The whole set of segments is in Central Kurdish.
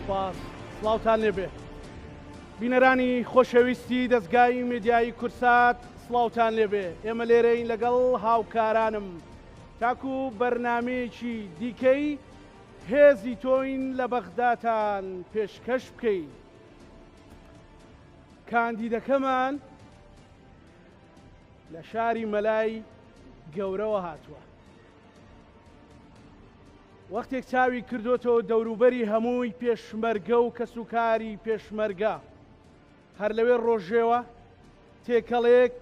سپاس سڵاوتان لێبێ بینەرانی خۆشەویستی دەستگای میدیایی کورسات سڵاوتان لێبێ ئێمە لێرەین لەگەڵ هاوکارانم تاکو بەرنمەیەکی دیکەی هێزی تۆین لە بەغداتان پێشکەش بکەین کاندیدەکەمان لە شاری مەلای گەورەوە هاتووە. وەختێک چاوی کردۆتەوە دەوروبەری هەمووی پێشمەرگە و کەسوکاری پێشمەرگە. هەر لەوێ ڕۆژێوە تێکەڵێک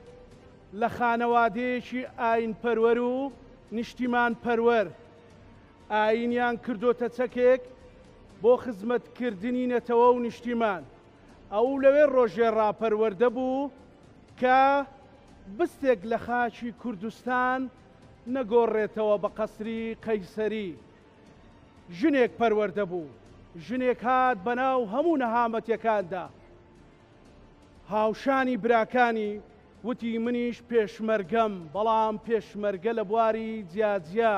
لە خانەوادەیەکی ئاینپەروەر و نیشتیمانپەروەر ئاینیان کردۆتە چەکێک بۆ خزمەتکردنی نەتەوە و نیشتیمان. ئەو لەوێ ڕۆژێ ڕا پەروەردە بوو کە بستێک لە خاکی کوردستان نەگۆڕێتەوە بە قەسری قەیسەری. ژنێک پەروەردە بوو، ژنێک هات بەناو هەموو نەهامەتیەکاندا هاوشانی براکانی وتی منیش پێشمەرگەم، بەڵام پێشمەرگە لە بواری جیاجیا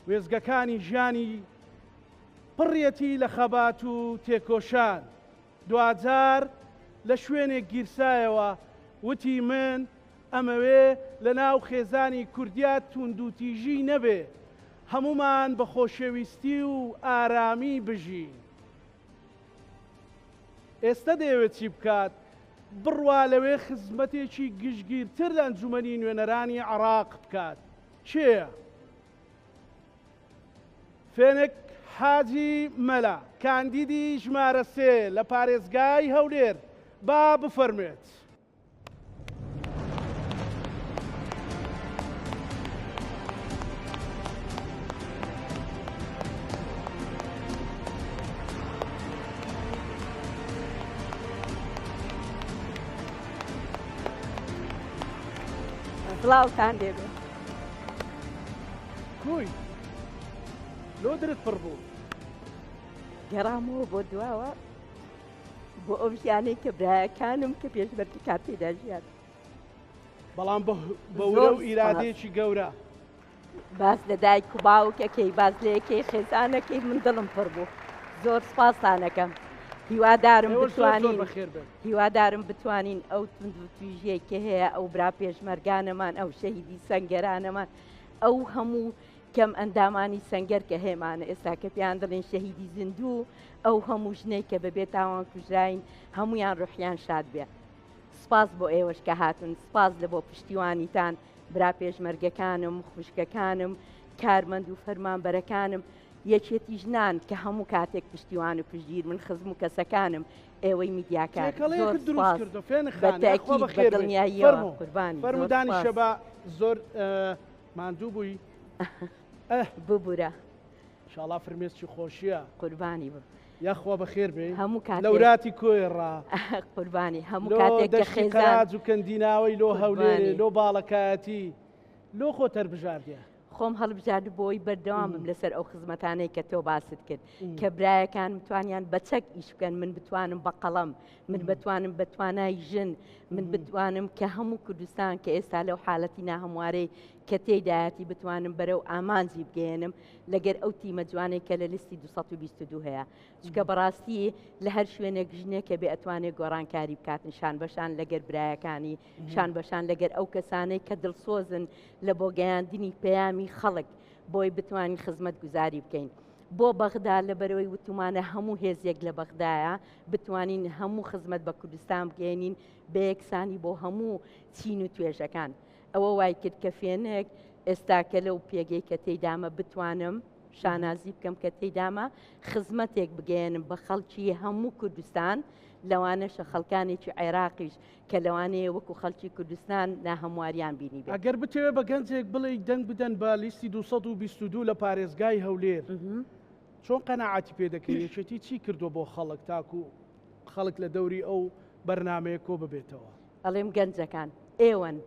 وێستگەکانی ژیانی پڕیەتی لە خەبات و تێکۆشان. دواجار لە شوێنێک گیرسایەوە وتی من ئەمەوێ لە ناو خێزانی کوردیا توندوتیژی نەبێ، هەموومان بە خۆشەویستی و ئارامی بژین. ئێستە دەیەوێت چی بکات؟ بڕوا لەوێ خزمەتێکی گشتگیرتر لە ئەنجومەنی نوێنەرانی عێراق بکات. کێیە؟ فێنک حاجی مەلا، کاندیدی ژمارە سێ لە پارێزگای هەولێر، با بفەرموێت. سڵاوتان لێبێ. کوی لۆ درت پڕ بوو؟ گەڕامەوە بۆ دواوە بۆ ئەو ژیانەی کە برایەکانم کە پێشمەرگە کات تێدا ژیان. بەڵام بە ورە و ئیرادەیەکی گەورە. باس لە دایک و باوکەکەی باس لە یەکەی خێزانەکەی من دڵم پڕ بوو زۆر سپاستانەکەم هیوادارم بتوانین هیوادارم بتوانین ئەو توند و تویژیەی کە هەیە ئەو برا پێشمەرگانەمان ئەو شەهیدی سەنگەرانەمان ئەو هەموو کەم ئەندامانی سەنگەر کە هەیەمانە ئێستا کە پێیان دەڵێن شەهیدی زیندوو ئەو هەموو ژنەی کە بەبێ تاوان کوژراین هەمویان ڕوحیان شاد بێ سپاس بۆ ئێوەش کە هاتن سپاس لە بۆ پشتیوانیتان برا پێشمەرگەکانم خوشکەکانم کارمەند و فەرمانبەرەکانم یەکێتی ژنان کە هەموو کاتێک پشتیوان و پشتگیر من خزم و کەسەکانم ئێوەی میدیاکار زۆر دروست کردو فێن خان یاخوا بەخێر دڵنیاییەوە قوربانی فەرموو دانیشە بە زۆر ماندوو بووی ببورە شاڵا فرمێسکی خۆشیە قوربانی بم یاخوا بەخێر بێ هەموو کات لەوراتی کۆێ ڕا قوربانی هەموو کاتێک کە خێزان و کەندیناوەی لۆ هەولێرێ لۆ باڵەکایەتی لۆ خۆ تەربژاردە خۆم هەڵبژارد بۆی بەردەوام بم لەسەر ئەو خزمەتانەی کە تۆ باست کرد کە برایەکانم توانیان بە چەک ئیش بکەن من بتوانم بە قەڵەم من بتوانم بە توانای ژن من بتوانم کە هەموو کوردستان کە ئێستا لەو حالەتی ناهەموارەی کە تێدایەتی بتوانم بەرەو ئامانجی بگەێنم لەگەر ئەو تیمە جوانەی کە لە لیستی 222 هەیە چکە بەڕاستی لە هەر شوێنێک ژنێکە بێ ئەتوانێت گۆڕانکاری بکاتن شان بەشان لەگەر برایەکانی شان بەشان لەگەر ئەو کەسانەی کە دڵسۆزن لە بۆ گەیاندنی پەیامی خەڵک بۆی بتوانین خزمەت گوزاری بکەین بۆ بەغدا لە بەرەوەی وتومانە هەموو هێزێک لە بەغدایە بتوانین هەموو خزمەت بە کوردستان بگەێنین بە یەکسانی بۆ هەموو چین و توێژەکان ئەوە وای کرد کە فێنک ئێستا کە لەو پێگەی کە تێیدامە بتوانم شانازی بکەم کە تێیدامە خزمەتێک بگەیەنم بە خەڵکی هەموو کوردستان لەوانەشە خەڵکانێکی عێراقیش کە لەوانەیە وەکو خەڵکی کوردستان ناهەمواریان بینیبێت. ئەگەر بتەوێت بە گەنجێک بڵێی دەنگ بدەن بە لیستی 222 لە پارێزگای هەولێر چۆن قەناعەتی پێ دەکەی؟ یەکێتی چی کردووە بۆ خەڵک تاکو خەڵک لە دەوری ئەو بەرنامەیە کۆ ببێتەوە؟ ئەڵێم گەنجەکان ئێوەن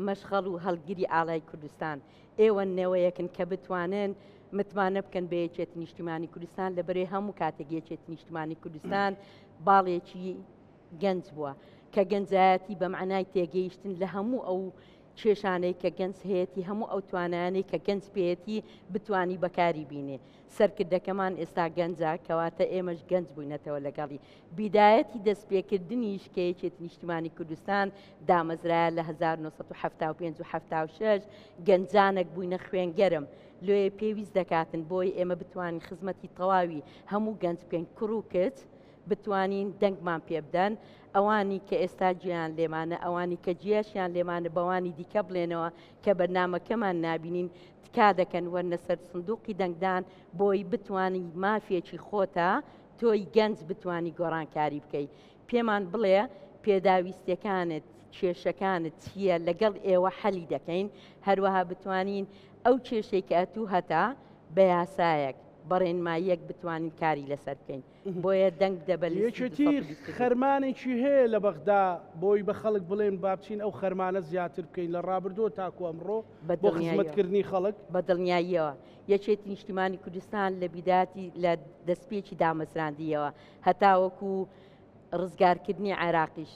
مەشخەڵ و هەڵگری ئاڵای کوردستان، ئێوەن نەوەیەکن کە بتوانن متمانە بکەن بە یەکێتی نیشتیمانی کوردستان، لەبەرەی هەموو کاتێک یەکێتی نیشتیمانی کوردستان باڵێکی گەنج بووە، کە گەنجایەتی بە مەعنای تێگەیشتن لە هەموو ئەو کێشانەی کە گەنج هەیەتی هەموو ئەو توانایانەی کە گەنج پێیەتی بتوانی بەکاری بینێ. سەرکردەکەمان ئێستا گەنجە، کەواتە ئێمەش گەنج بووینەتەوە لەگەڵی. بیدایەتی دەستپێکردنیش کە یەکێتی نیشتیمانی کوردستان دامەزرایە لە 1975 و 76 گەنجانێک بووینە خوێنگەرم. لۆیە پێویست دەکاتن بۆی ئێمە بتوانین خزمەتی تەواوی هەموو گەنج بکەین کوڕ و کچ، بتوانین دەنگمان پێ بدەن، ئەوانی کە ئێستا گوێیان لێمانە، ئەوانی کە گوێشیان لێمانە بەوانی دیکە بڵێنەوە کە بەرنامەکەمان نابینین، تکا دەکەن وەرنە سەر سندوقی دەنگدان بۆی بتوانی مافێکی خۆتە تۆی گەنج بتوانی گۆڕانکاری بکەی. پێمان بڵێ پێداویستیەکانت، کێشەکانت چییە لەگەڵ ئێوە حەلی دەکەین، هەروەها بتوانین ئەو کێشەی کە ئەتوو هەتە بە یاسایەک، بە ڕێنماییەک بتوانین کاری لەسەر بکەین. بۆیە دەنگ بدە بە لیستی یەکێتی 222. خەرمانێکی هەیە لە بەغدا بۆی بە خەڵک بڵێن با بچین ئەو خەرمانە زیاتر بکەین لە ڕابردووە تاکو ئەمڕۆ بە بۆ دڵنیاییەوە. خزمەتکردنی خەڵک؟ بە دڵنیاییەوە یەکێتی نیشتیمانی کوردستان لە بیداتی لە دەستپێکی دامەزراندییەوە هەتاوەکو ڕزگارکردنی عێراقیش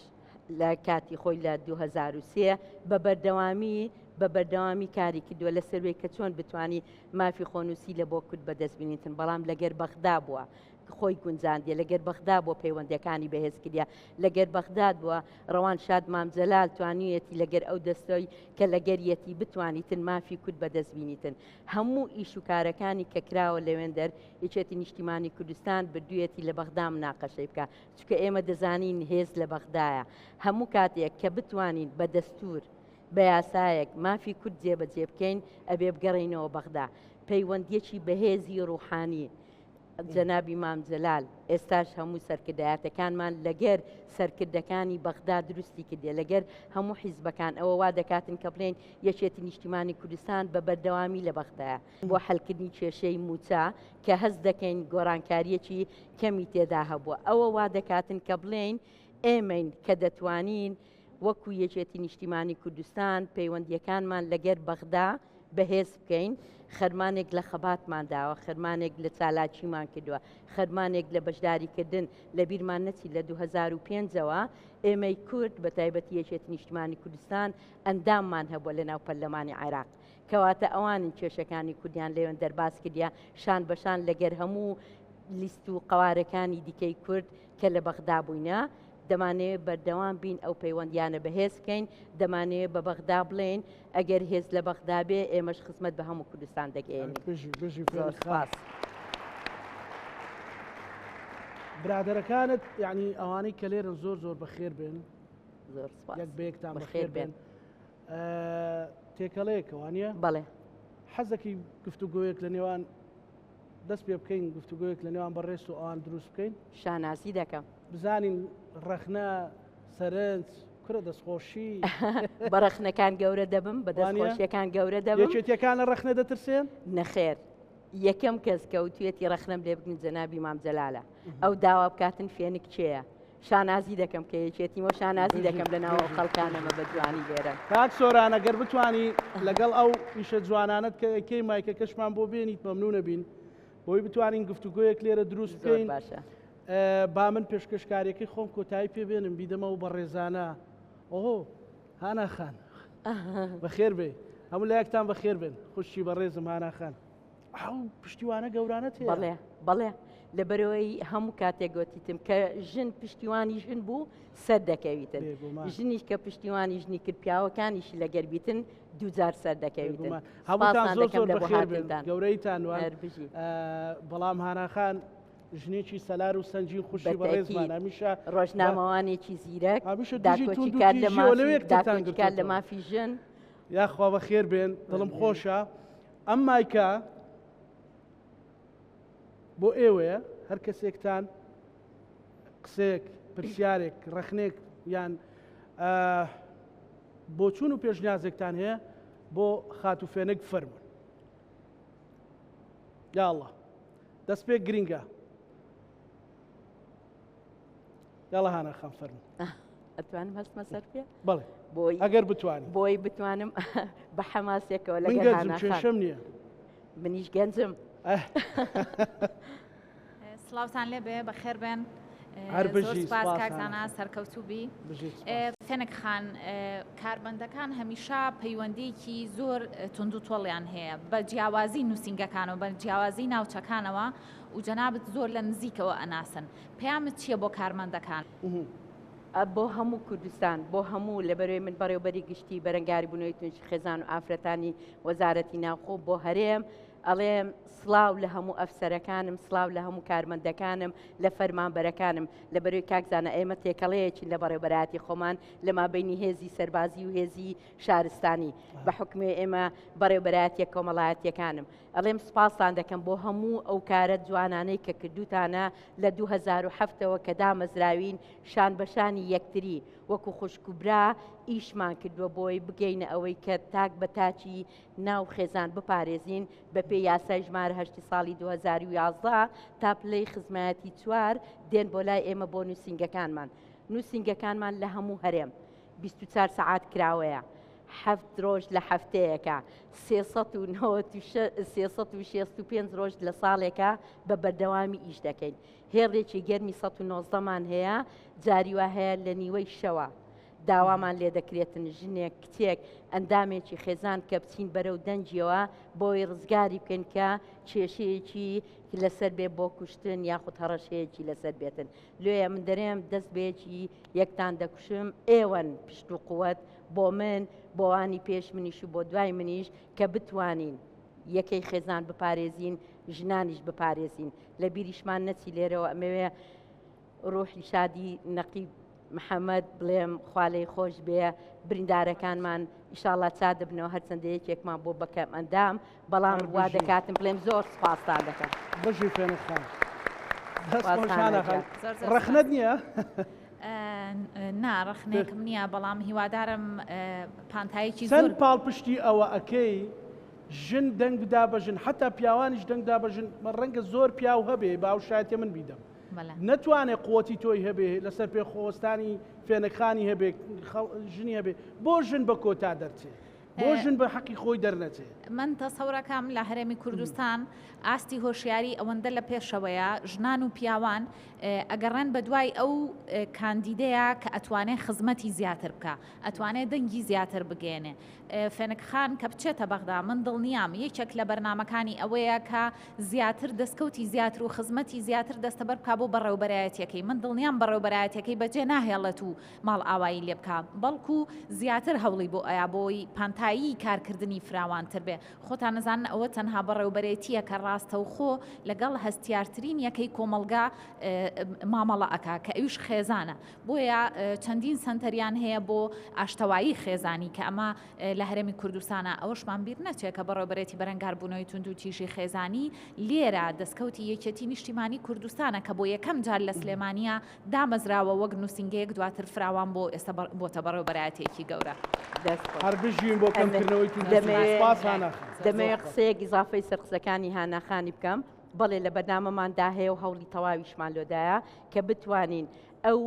لە کاتی خۆی لە 2003 بە بەردەوامی بە بەردەوامی کاری کردووە لە سەروی کە چۆن بتانی مافی خۆنووسی لە بۆ کورد بەدەست بینیتن بەڵام لەگەر بەغدا بووە خۆی گونجاندیە لەگەر بەغدا بۆ پەیوەندەکانی بەهێز کردە لەگەر بەغداد بووە ڕەوان شاد مام جەلال توانیویەتی لەگەر ئەو دەستەی کە لەگەریەتی بتوانیتن مافی کورد بەدەست بینیتن هەموو ئیش و کارەکانی کە کراوە لەوێندەر یەکێتی نیشتیمانی کوردستان بردوویەتی لە بەغدا مناقەشەی بکا چونکە ئێمە دەزانین هێز لە بەغدایە هەموو کاتێک کە بتوانین بە دەستور بە یاسایەک مافی کورد جێبەجێ بکەین ئەبێ بگەڕێینەوە بەغدا پەیوەندیەکی بەهێزی ڕوحانی جەنابی مام جەلال ئێستاش هەموو سەرکردایەتەکانمان لەگەر سەرکردەکانی بەغدا دروستی کردێ لەگەر هەموو حیزبەکان ئەوە وا دەکاتن کە بڵێن یەکێتی نیشتیمانی کوردستان بە بەردەوامی لە بەغدایە بۆ حەلکردنی کێشەی مووچە کە هەست دەکەین گۆڕانکاریەکی کەمی تێدا هەبووە ئەوە وا دەکاتن کە بڵێین ئێمەین کە دەتوانین وەکو یەکێتی نیشتیمانی کوردستان پەیوەندیەکانمان لەگەر بەغدا بەهێز بکەین، خەرمانێک لە خەباتمان داوە، خەرمانێک لە چالاکیمان کردووە، خەرمانێک لە بەشداریکردن، لەبیرمان نەچیت لە 2005 ەوە ئێمەی کورد بە تایبەتی یەکێتی نیشتمانی کوردستان ئەنداممان هەبووە لەناو پەرلەمانی عێراق، کەواتە ئەوانن کێشەکانی کوردیان لەوێن دەرباز کردیە شان بەشان لەگەر هەموو لیست و قەوارەکانی دیکەی کورد کە لە بەغدا بووینە، دەمانەوێت بەردەوام بین ئەو پەیوەندیانە بەهێز بکەین، دەمانەوێت بە بەغدا بڵێین ئەگەر هێز لە بەغدا بێ ئێمەش خزمەت بە هەموو کوردستان دەگەیەنین. بژی بژی زۆر فێنک خان. سوپاس. برادەرەکانت یعنی ئەوانەی کە لێرن زۆر زۆر بەخێر بێن. زۆر سوپاس. یەک بە یەکتان بەخێر بەخێر بێن. بێن. تێکەڵەیەکە وانە؟ بەڵێ. حەزەکەی گفتوگۆیەک لە نێوان دەست پێ بکەین گفتوگۆیەک لە نێوان بەڕێز و ئەوان دروست بکەین؟ شانازی دەکەم. بزانین ڕەخنە، سەرنج، کورە دەستخۆشی. بە ڕەخنەکان گەورە دەبم، بە دەستخۆشیەکان گەورە دەبم. یەکێتیەکان لە ڕەخنە دەترسێن؟ نەخێر. یەکەم کەس کە وتویەتی ڕەخنەم لێ بگرن جەنابی مام جەلالە. ئەو داوا بکاتن فێنک کێیە؟ شانازی دەکەم کە یەکێتیم و شانازی دەکەم لە ناو ئەو خەڵکانەمە بە جوانی لێرەن. کاک سۆران ئەگەر بتوانی لەگەڵ ئەو ئیشە جوانانەت کە ئەیکەی مایکەکەشمان بۆ بێنیت مەمنونە بین بۆی بتوانین گفتوگۆیەک لێرە دروست زۆر بکەین. باشە. با من پێشکەشکاریەکەی خۆم کۆتایی پێ بێنم بیدەمەوە بەڕێزانە. ئۆهۆ هانا خان بەخێر بێ. هەموو لایەکتان بەخێر بێن. خوشکی بەڕێزم هانا خان. ئەو پشتیوانە گەورانەت هەیە. بەڵێ بەڵێ لەبەرەوەی هەموو کاتێک گوتیتم کە ژن پشتیوانی ژن بوو سەر دەکەویتن. بێگومان. ژنیش کە پشتیوانی ژنی کرد پیاوەکانیشی لەگەر بیتن دووجار سەر دەکەویتن. بێگومان. هەمووتان سپاسان زۆر دەکەم زۆر لە بۆ بەخێر بێن. هاتنتان. گەورەیتان وان. هەر بژی. بەڵام هانا خان ژنێکی سەلار و سەنگین خوشی بەتەکید. بەڕێزمان هەمیشە ڕۆژنامەوانێکی زیرەک، هەمیشە دژی داکۆکیکار لە توندوتیژیەوە مافی- لەوێ یەکترتان داکۆکیکار لە گرتووەتەوە. مافی ژن. یاخوا بەخێر بێن، دڵم خۆشە. ئەم مایکە بۆ ئێوەیە، هەر کەسێکتان قسەیەک، پرسیارێک، ڕەخنێک یان، بۆچوون و پێشنیازێکتان هەیە بۆ خاتوو فێنک فەرمونون. یاڵڵا دەست پێ گرینگە. یاڵڵا هانا خان فەرمونون. ئەتوانم هەستمە سەر پێ؟ بەڵێ. ئەگەر بتوانی. بۆی بتوانم بە حەماسێکەوە من لەگەڵ گەنجم، هانا خان. کێشەم نییە. منیش گەنجم. سڵاوتان لێبێ، بەخێر بێن. هەر زۆر بژی سپاس سپاس کاک هانا زانا خان. سەرکەوتوو بی. بژیت سپاس. فێنک خان کارمەندەکان هەمیشە پەیوەندیەکی زۆر توند و تۆڵیان هەیە بە جیاوازی نووسینگەکانەوە بە جیاوازی ناوچەکانەوە و جەنابت زۆر لە نزیکەوە ئەناسن پەیامت چییە بۆ کارمەندەکان؟ بۆ هەموو کوردستان بۆ هەموو لەبەرەوەی من بەڕێوبەری گشتی بەرەنگاری بوونەوەی توندی خێزان و ئافرەتانی وەزارەتی ناوخۆ بۆ هەرێم ئەڵێم سڵاو لە هەموو ئەفسەرەکانم سڵاو لە هەموو کارمەندەکانم لە فەرمانبەرەکانم لەبەرەوەی کاک زانا ئێمە تێکەڵەیەکین لە بەڕێوبەرایەتی خۆمان لە مابەینی هێزی سەربازی و هێزی شارستانی بە حوکمی ئێمە بەڕێوبەرایەتیە کۆمەڵایەتیەکانم ئەڵێم سوپاستان دەکەم بۆ هەموو ئەو کارە جوانانەی کە کردوتانە لە 2007 ەوە کە دامەزراوین شان بەشانی یەکتری وەکو خوشک و برا ئیشمان کردووە بۆی بگەینە ئەوەی کە تاک بە تاکی ناو خێزان بپارێزین بەپێی یاسای ژمارە هەشتی ساڵی 2011 تا پلەی خزمایەتی چوار دێن بۆ لای ئێمە بۆ نووسینگەکانمان نووسینگەکانمان لە هەموو هەرێم 24 سەعات کراوەیە حەفت ڕۆژ لە هەفتەیەکە 365 ڕۆژ لە ساڵێکە بە بەردەوامی ئیش دەکەین هێڵێکی گەرمی 119 مان هەیە جاری وا هەیە لە نیوەی شەوە داوامان لێ دەکرێتن ژنێک کچێک ئەندامێکی خێزان کە بچین بەرەو دەنگیەوە بۆی ڕزگاری بکەین کە کێشەیەکی لەسەر بێ بۆ کوشتن یاخود هەڕەشەیەکی لەسەر بێتن لۆیە من دەرێم دەست بەیەکی یەکتان دەکوشم ئێوەن پشت و قوت بۆ من بۆوانی پێش منیش و بۆ دوای منیش کە بتوانین یەکەی خێزان بپارێزین ژنانیش بپارێزین لە بیریشمان نەچی لێرەوە ئەمەوێ ڕوحی شادی نەقیب محەمەد بڵێم خوا لێی خۆش بێ بریندارەکانمان ئیشاڵا چا دەبنەوە هەرچەندە یەکێکمان بۆ بەکەم ئەندام بەڵام وا دەکاتم بڵێم زۆر سپاستان دەکەم. بژی فێنک خان. دەست خۆش هانا خان. ڕەخنەت نییە؟ نا ڕەخنەیەکم نییە بەڵام هیوادارم پانتایەکی زۆر چەند پاڵپشتی ئەوە ئەکەی ژن دەنگ بدا بە ژن حتا پیاوانیش دەنگ دا بە ژن ڕەنگە زۆر پیاو هەبێ باوشایەتێ من بیدەم نەتوانێ قوتی تۆی هەبێ لەسەر پێ خۆوەستانی فێنکخانی هەبێ ژنی هەبێ بۆ ژن بە کۆتا دەرچێ بۆ ژن بە حەقی خۆی دەرنەچێ. من تەسەورەکەم لە هەرێمی کوردستان ئاستی هۆشیاری ئەوەندە لە پێشەوەیە ژنان و پیاوان ئەگەڕێن بە دوای ئەو کاندیدەیە کە ئەتوانێ خزمەتی زیاتر بکا ئەتوانێ دەنگی زیاتر بگەیەنێ فێنک خان کە بچێتە بەغدا من دڵنیام یەکێک لە بەرنامەکانی ئەوەیە کە زیاتر دەستکەوتی زیاتر و خزمەتی زیاتر دەستەبەر بکا بۆ بەڕێوبەرایەتیەکەی من دڵنیام بەڕێوبەرایەتیەکەی بەجێ ناهێڵێت و ماڵئاوایی لێ بکا بەڵکو زیاتر هەوڵی بۆ ئەیا بۆی پانتایی کارکردنی فراوانتر بێ خۆتان ئەزانن ئەوە تەنها بەڕێوبەرێتیە کە ڕاستەوخۆ لەگەڵ هەستیارترین یەکەی کۆمەڵگا مامەڵە ئەکا کە ئەویش خێزانە بۆیە چەندین سەنتەریان هەیە بۆ ئاشتەوایی خێزانی کە ئەمە لە هەرێمی کوردستانە ئەوەشمان بیر نەچێت کە بەڕێوەبەرێتی بەرەنگاربوونەوەی توندوتیژی خێزانی لێرە دەستکەوتی یەکێتی نیشتیمانی کوردستانە کە بۆ یەکەم جار لە سلێمانیە دامەزراوە وەک نووسینگەیەک دواتر فراوان بۆ ئێستا بۆتە بەڕێوەبەرایەتیەکی گەورە. دەست خۆش. هەر بژین بۆ کەمکردنەوەی توندوتیژی. سوپاس هانا خان. دەمەوێت قسەیەک ئیزافەی سەر قسەکانی هانا خانی بکەم. بەڵێ لە بەرنامەماندا هەیە و هەوڵی تەواویشمان لۆدایە کە بتوانین ئەو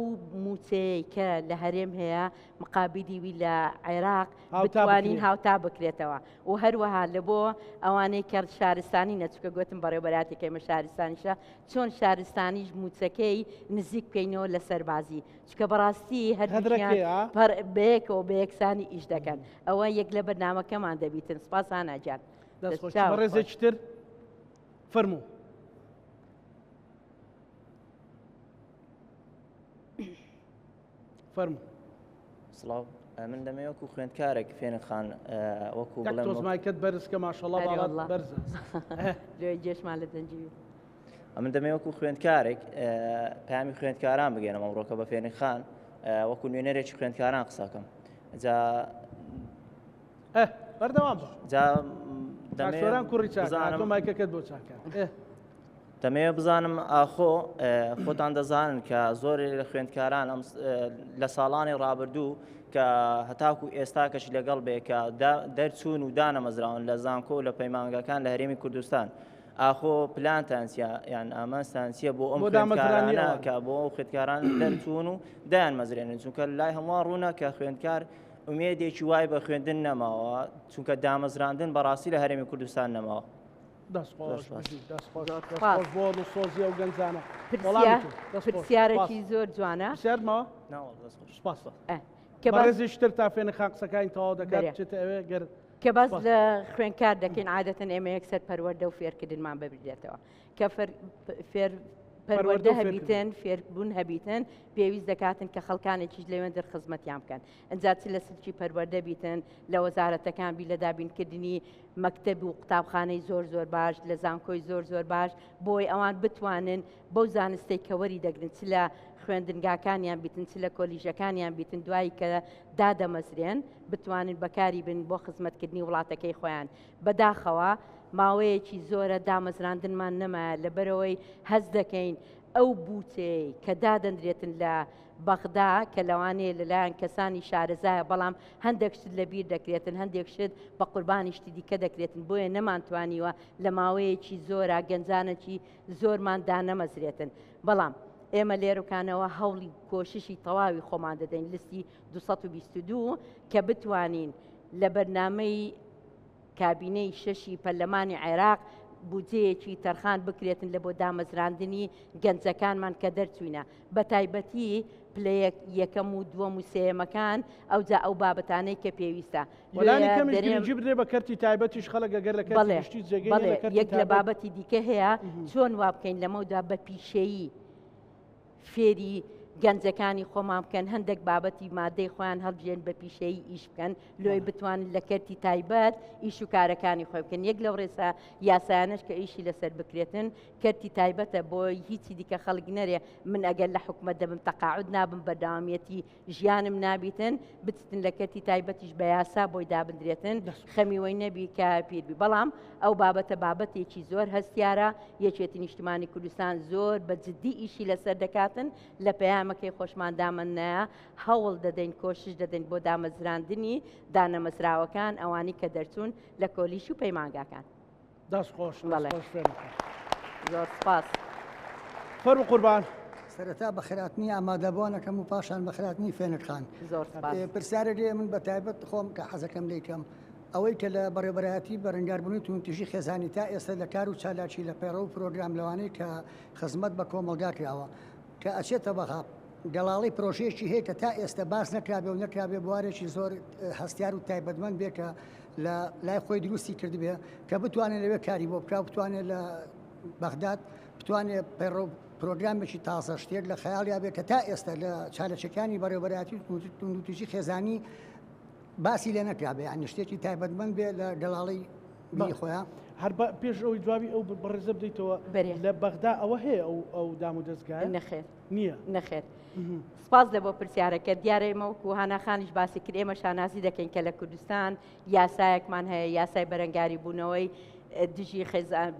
مووچەیەی کە لە هەرێم هەیە مقابیلی وی لە عێراق بتوانین هاوتا بکرێتەوە و هەروەها لە بۆ ئەوانەی کە شارستانی نەچکە گوتم بەڕێوبەراتێک ئێمە شارستانیشە چۆن شارستانیش مووچەکەی نزیک بکەینەوە لە سەربازی چکە بەڕاستی هەر بەیەکەوە بە یەکسانی ئیش دەکەن ئەوە یەک لە بەرنامەکەمان دەبیتن سپاس هانا گیان. دەست خۆش بەڕێزێکی تر فەرموو. فەرموو. سڵاو من دەمەوێت وەکو خوێندکارێک فێنک خان وەکو بڵێم تۆز مایکت بەرز کە ماشەڵڵا باڵات بەرزە لێ جێشمان لە دەنگی ئەمن دەمەوێت وەکو خوێندکارێک پامی خوێندکاران بگەێنم ئەمڕۆکە بە فێنک خان وەکو نوێنەرێکی خوێندکاران قسەکەم جا بەردەوام بە جا دەمێران کوڕی چاکە مایکەکەت بۆ چاکە دەمەوێت بزانم ئاخۆ خۆتان دەزانن کە زۆرێ لە خوێندکاران ئەم لە ساڵانی ڕابردوو کە هەتاکو ئێستا کەش لەگەڵ بێ کە دەرچوون و دانەمەزراون لە زانکۆ و لە پەیمانگەکان لە هەرێمی کوردستان ئاخۆ پلانتان چیە یان ئامانجتان چیە بۆ ئەم خوێندکارانە کە بۆ ئەو خوێندکاران دەرچوون و دایان مەزرێنن چونکە لای هەمووان ڕوونە کە خوێندکار ئومێدێکی وای بە خوێندن نەماوە چونکە دامەزراندن بەڕاستی لە هەرێمی کوردستان نەماوە. دەست خۆش زۆر سوپاس. بژیت دەست خۆش زۆر دەست سوپاس. خۆش بۆ دڵسۆزی ئەو گەنجانە. وەڵامی پرسیار تۆ. دەست خۆش. پرسیارێکی سوپاس. زۆر جوانە. پرسیارت ماوە؟ نا وەڵا دەست خۆش. سوپاس. ئە، کە باس بەڕێزیش تر تا فێنک خان قسەکانی تەواو دەکات بەرێ. بچێتە ئەوێ گەر کە باس سوپاس. لە خوێندکار دەکەین عادەتەن ئێمە یەکسەر پەروەردە و فێرکردنمان بەبیردێتەوە کە فەر فێر پەروەردە پەروەردە و فێرکردن. هەبیتن فێربوون هەبیتن پێویست دەکاتن کە خەڵکانێکیش لەوێندر خزمەتیان بکەن ئەجا چ لە سلکی پەروەردە بیتن لە وەزارەتەکان بی لە دابینکردنی مەکتەب و قوتابخانەی زۆر زۆر باش لە زانکۆی زۆر زۆر باش بۆی ئەوان بتوانن بەو زانستەی کە وەری دەگرن چ لە خوێندنگاکانیان بیتن چ لە کۆلیژەکانیان بیتن دوایی کە دادەمەزرێن بتوانن بەکاری بن بۆ خزمەتکردنی وڵاتەکەی خۆیان بەداخەوە ماوەیەکی زۆرە دامەزراندنمان نەمایە لەبەرئەوەی هەست دەکەین ئەو بوچەیەی کە دادەنرێتن لە بەغدا کە لەوانەیە لەلایەن کەسانی شارەزایە بەڵام هەندێک شت لەبیر دەکرێتن هەندێک شت بە قوربانی شتی دیکە دەکرێتن بۆیە نەمانتوانیوە لە ماوەیەکی زۆرا گەنجانێکی زۆرمان دانەمەزرێتن بەڵام ئێمە لێرەکانەوە هەوڵی کۆششی تەواوی خۆمان دەدەین لستی 222 کە بتوانین لە بەرنامەی کابینەی شەشی پەرلەمانی عێراق بودجەیەکی تەرخان بکرێتن لە بۆ دامەزراندنی گەنجەکانمان کە دەرچووینە بەتایبەتی پلە یەکەم و دووەم و سێیەمەکان ئەوجا ئەو بابەتانەی کە پێویستە وەلانی لۆیە کەمیش دەرێم گرنگی بدرێ بە کەرتی تایبەتیش خەڵک ئەگەر لە کەرتی بەڵێ گشتی جێگەی نیە بەڵێ لە کەرتی یەک لە تایبەت بابەتی دیکە هەیە چۆن وا بکەین لەمەودا بە پیشەیی فێری گەنجەکانی خۆمان بکەن هەندێک بابەتی مادەی خۆیان هەڵبژێن بە پیشەیی ئیش بکەن لۆی بتوانن لە کەرتی تایبەت ئیش و کارەکانی خۆی بکەن یەک لەو ڕێسا یاسایانەش کە ئیشی لەسەر بکرێتن کەرتی تایبەتە بۆ هیچی دیکە خەڵک نەرێ من ئەگەر لە حکومەت دەبم تەقاعد نابم بەردەوامیەتی ژیانم نابیتن بچتن لە کەرتی تایبەتیش بە یاسا بۆی دابندرێتن خەمی وەی نەبی کە پیر بی بەڵام ئەو بابەتە بابەتێکی زۆر هەستیارە یەکێتی نیشتمانی کوردستان زۆر بە جدی ئیشی لەسەر دەکاتن لە پەیامەکەی خۆشمان دامەنایە هەوڵ دەدەین کۆشش دەدەین بۆ دامەزراندنی دانەمەزراوەکان ئەوانی کە دەرچوون لە کۆلیژ و پەیمانگاکان. دەست خۆش دەست بەڵێ. خۆش فێنکە. زۆر سپاس. فەرموو قوربان. سەرەتا بەخێرهاتنی ئامادەبووان ئەکەم و پاشان بەخێرهاتنی فێنک خان. زۆر سپاس. پرسیارێک لێ من بە تایبەت خۆم کە حەزەکەم لێی کەم ئەوەی کە لە بەڕێوەبەرایەتی بەرەنگاربوونەوەی توندوتیژی خێزانی تا ئێستا لە کار و چالاکی لە پەیڕەو و پرۆگرام لەوانەی کە خزمەت بە کۆمەڵگا کراوە کە ئەچێتە بەغا گەڵاڵەی پرۆژەیەکی هەیە کە تا ئێستا باس نەکرابێ و نەکرابێ بوارێکی زۆر هەستیار و تایبەتمەند بێ کە لە لای خۆی دروستی کردبێ کە بتوانێت لەوێ کاری بۆ بکا و بتوانێت لە بەغداد بتوانێت پەیڕەو پرۆگرامێکی تازە شتێک لە خەیاڵیا بێ کە تا ئێستا لە چالەچەکانی بەڕێوەبەرایەتی توندوتیژی خێزانی باسی لێ نەکرابێ یعنی شتێکی تایبەتمەند بێ لە گەڵاڵەی بیری خۆیان. هەر بە پێش ئەوەی جوابی ئەو بەڕێزە بدەیتەوە لە بەغدا ئەوە هەیە ئەو ئەو دام و دەزگایە؟ نەخێر نییە. نەخێر. سپاس لە بۆ پرسیارەکە دیارە ئێمە وەکو هانا خانیش باسی کرد ئێمە شانازی دەکەین کە لە کوردستان یاسایەکمان هەیە یاسای بەرەنگاری بوونەوەی دژی خێزان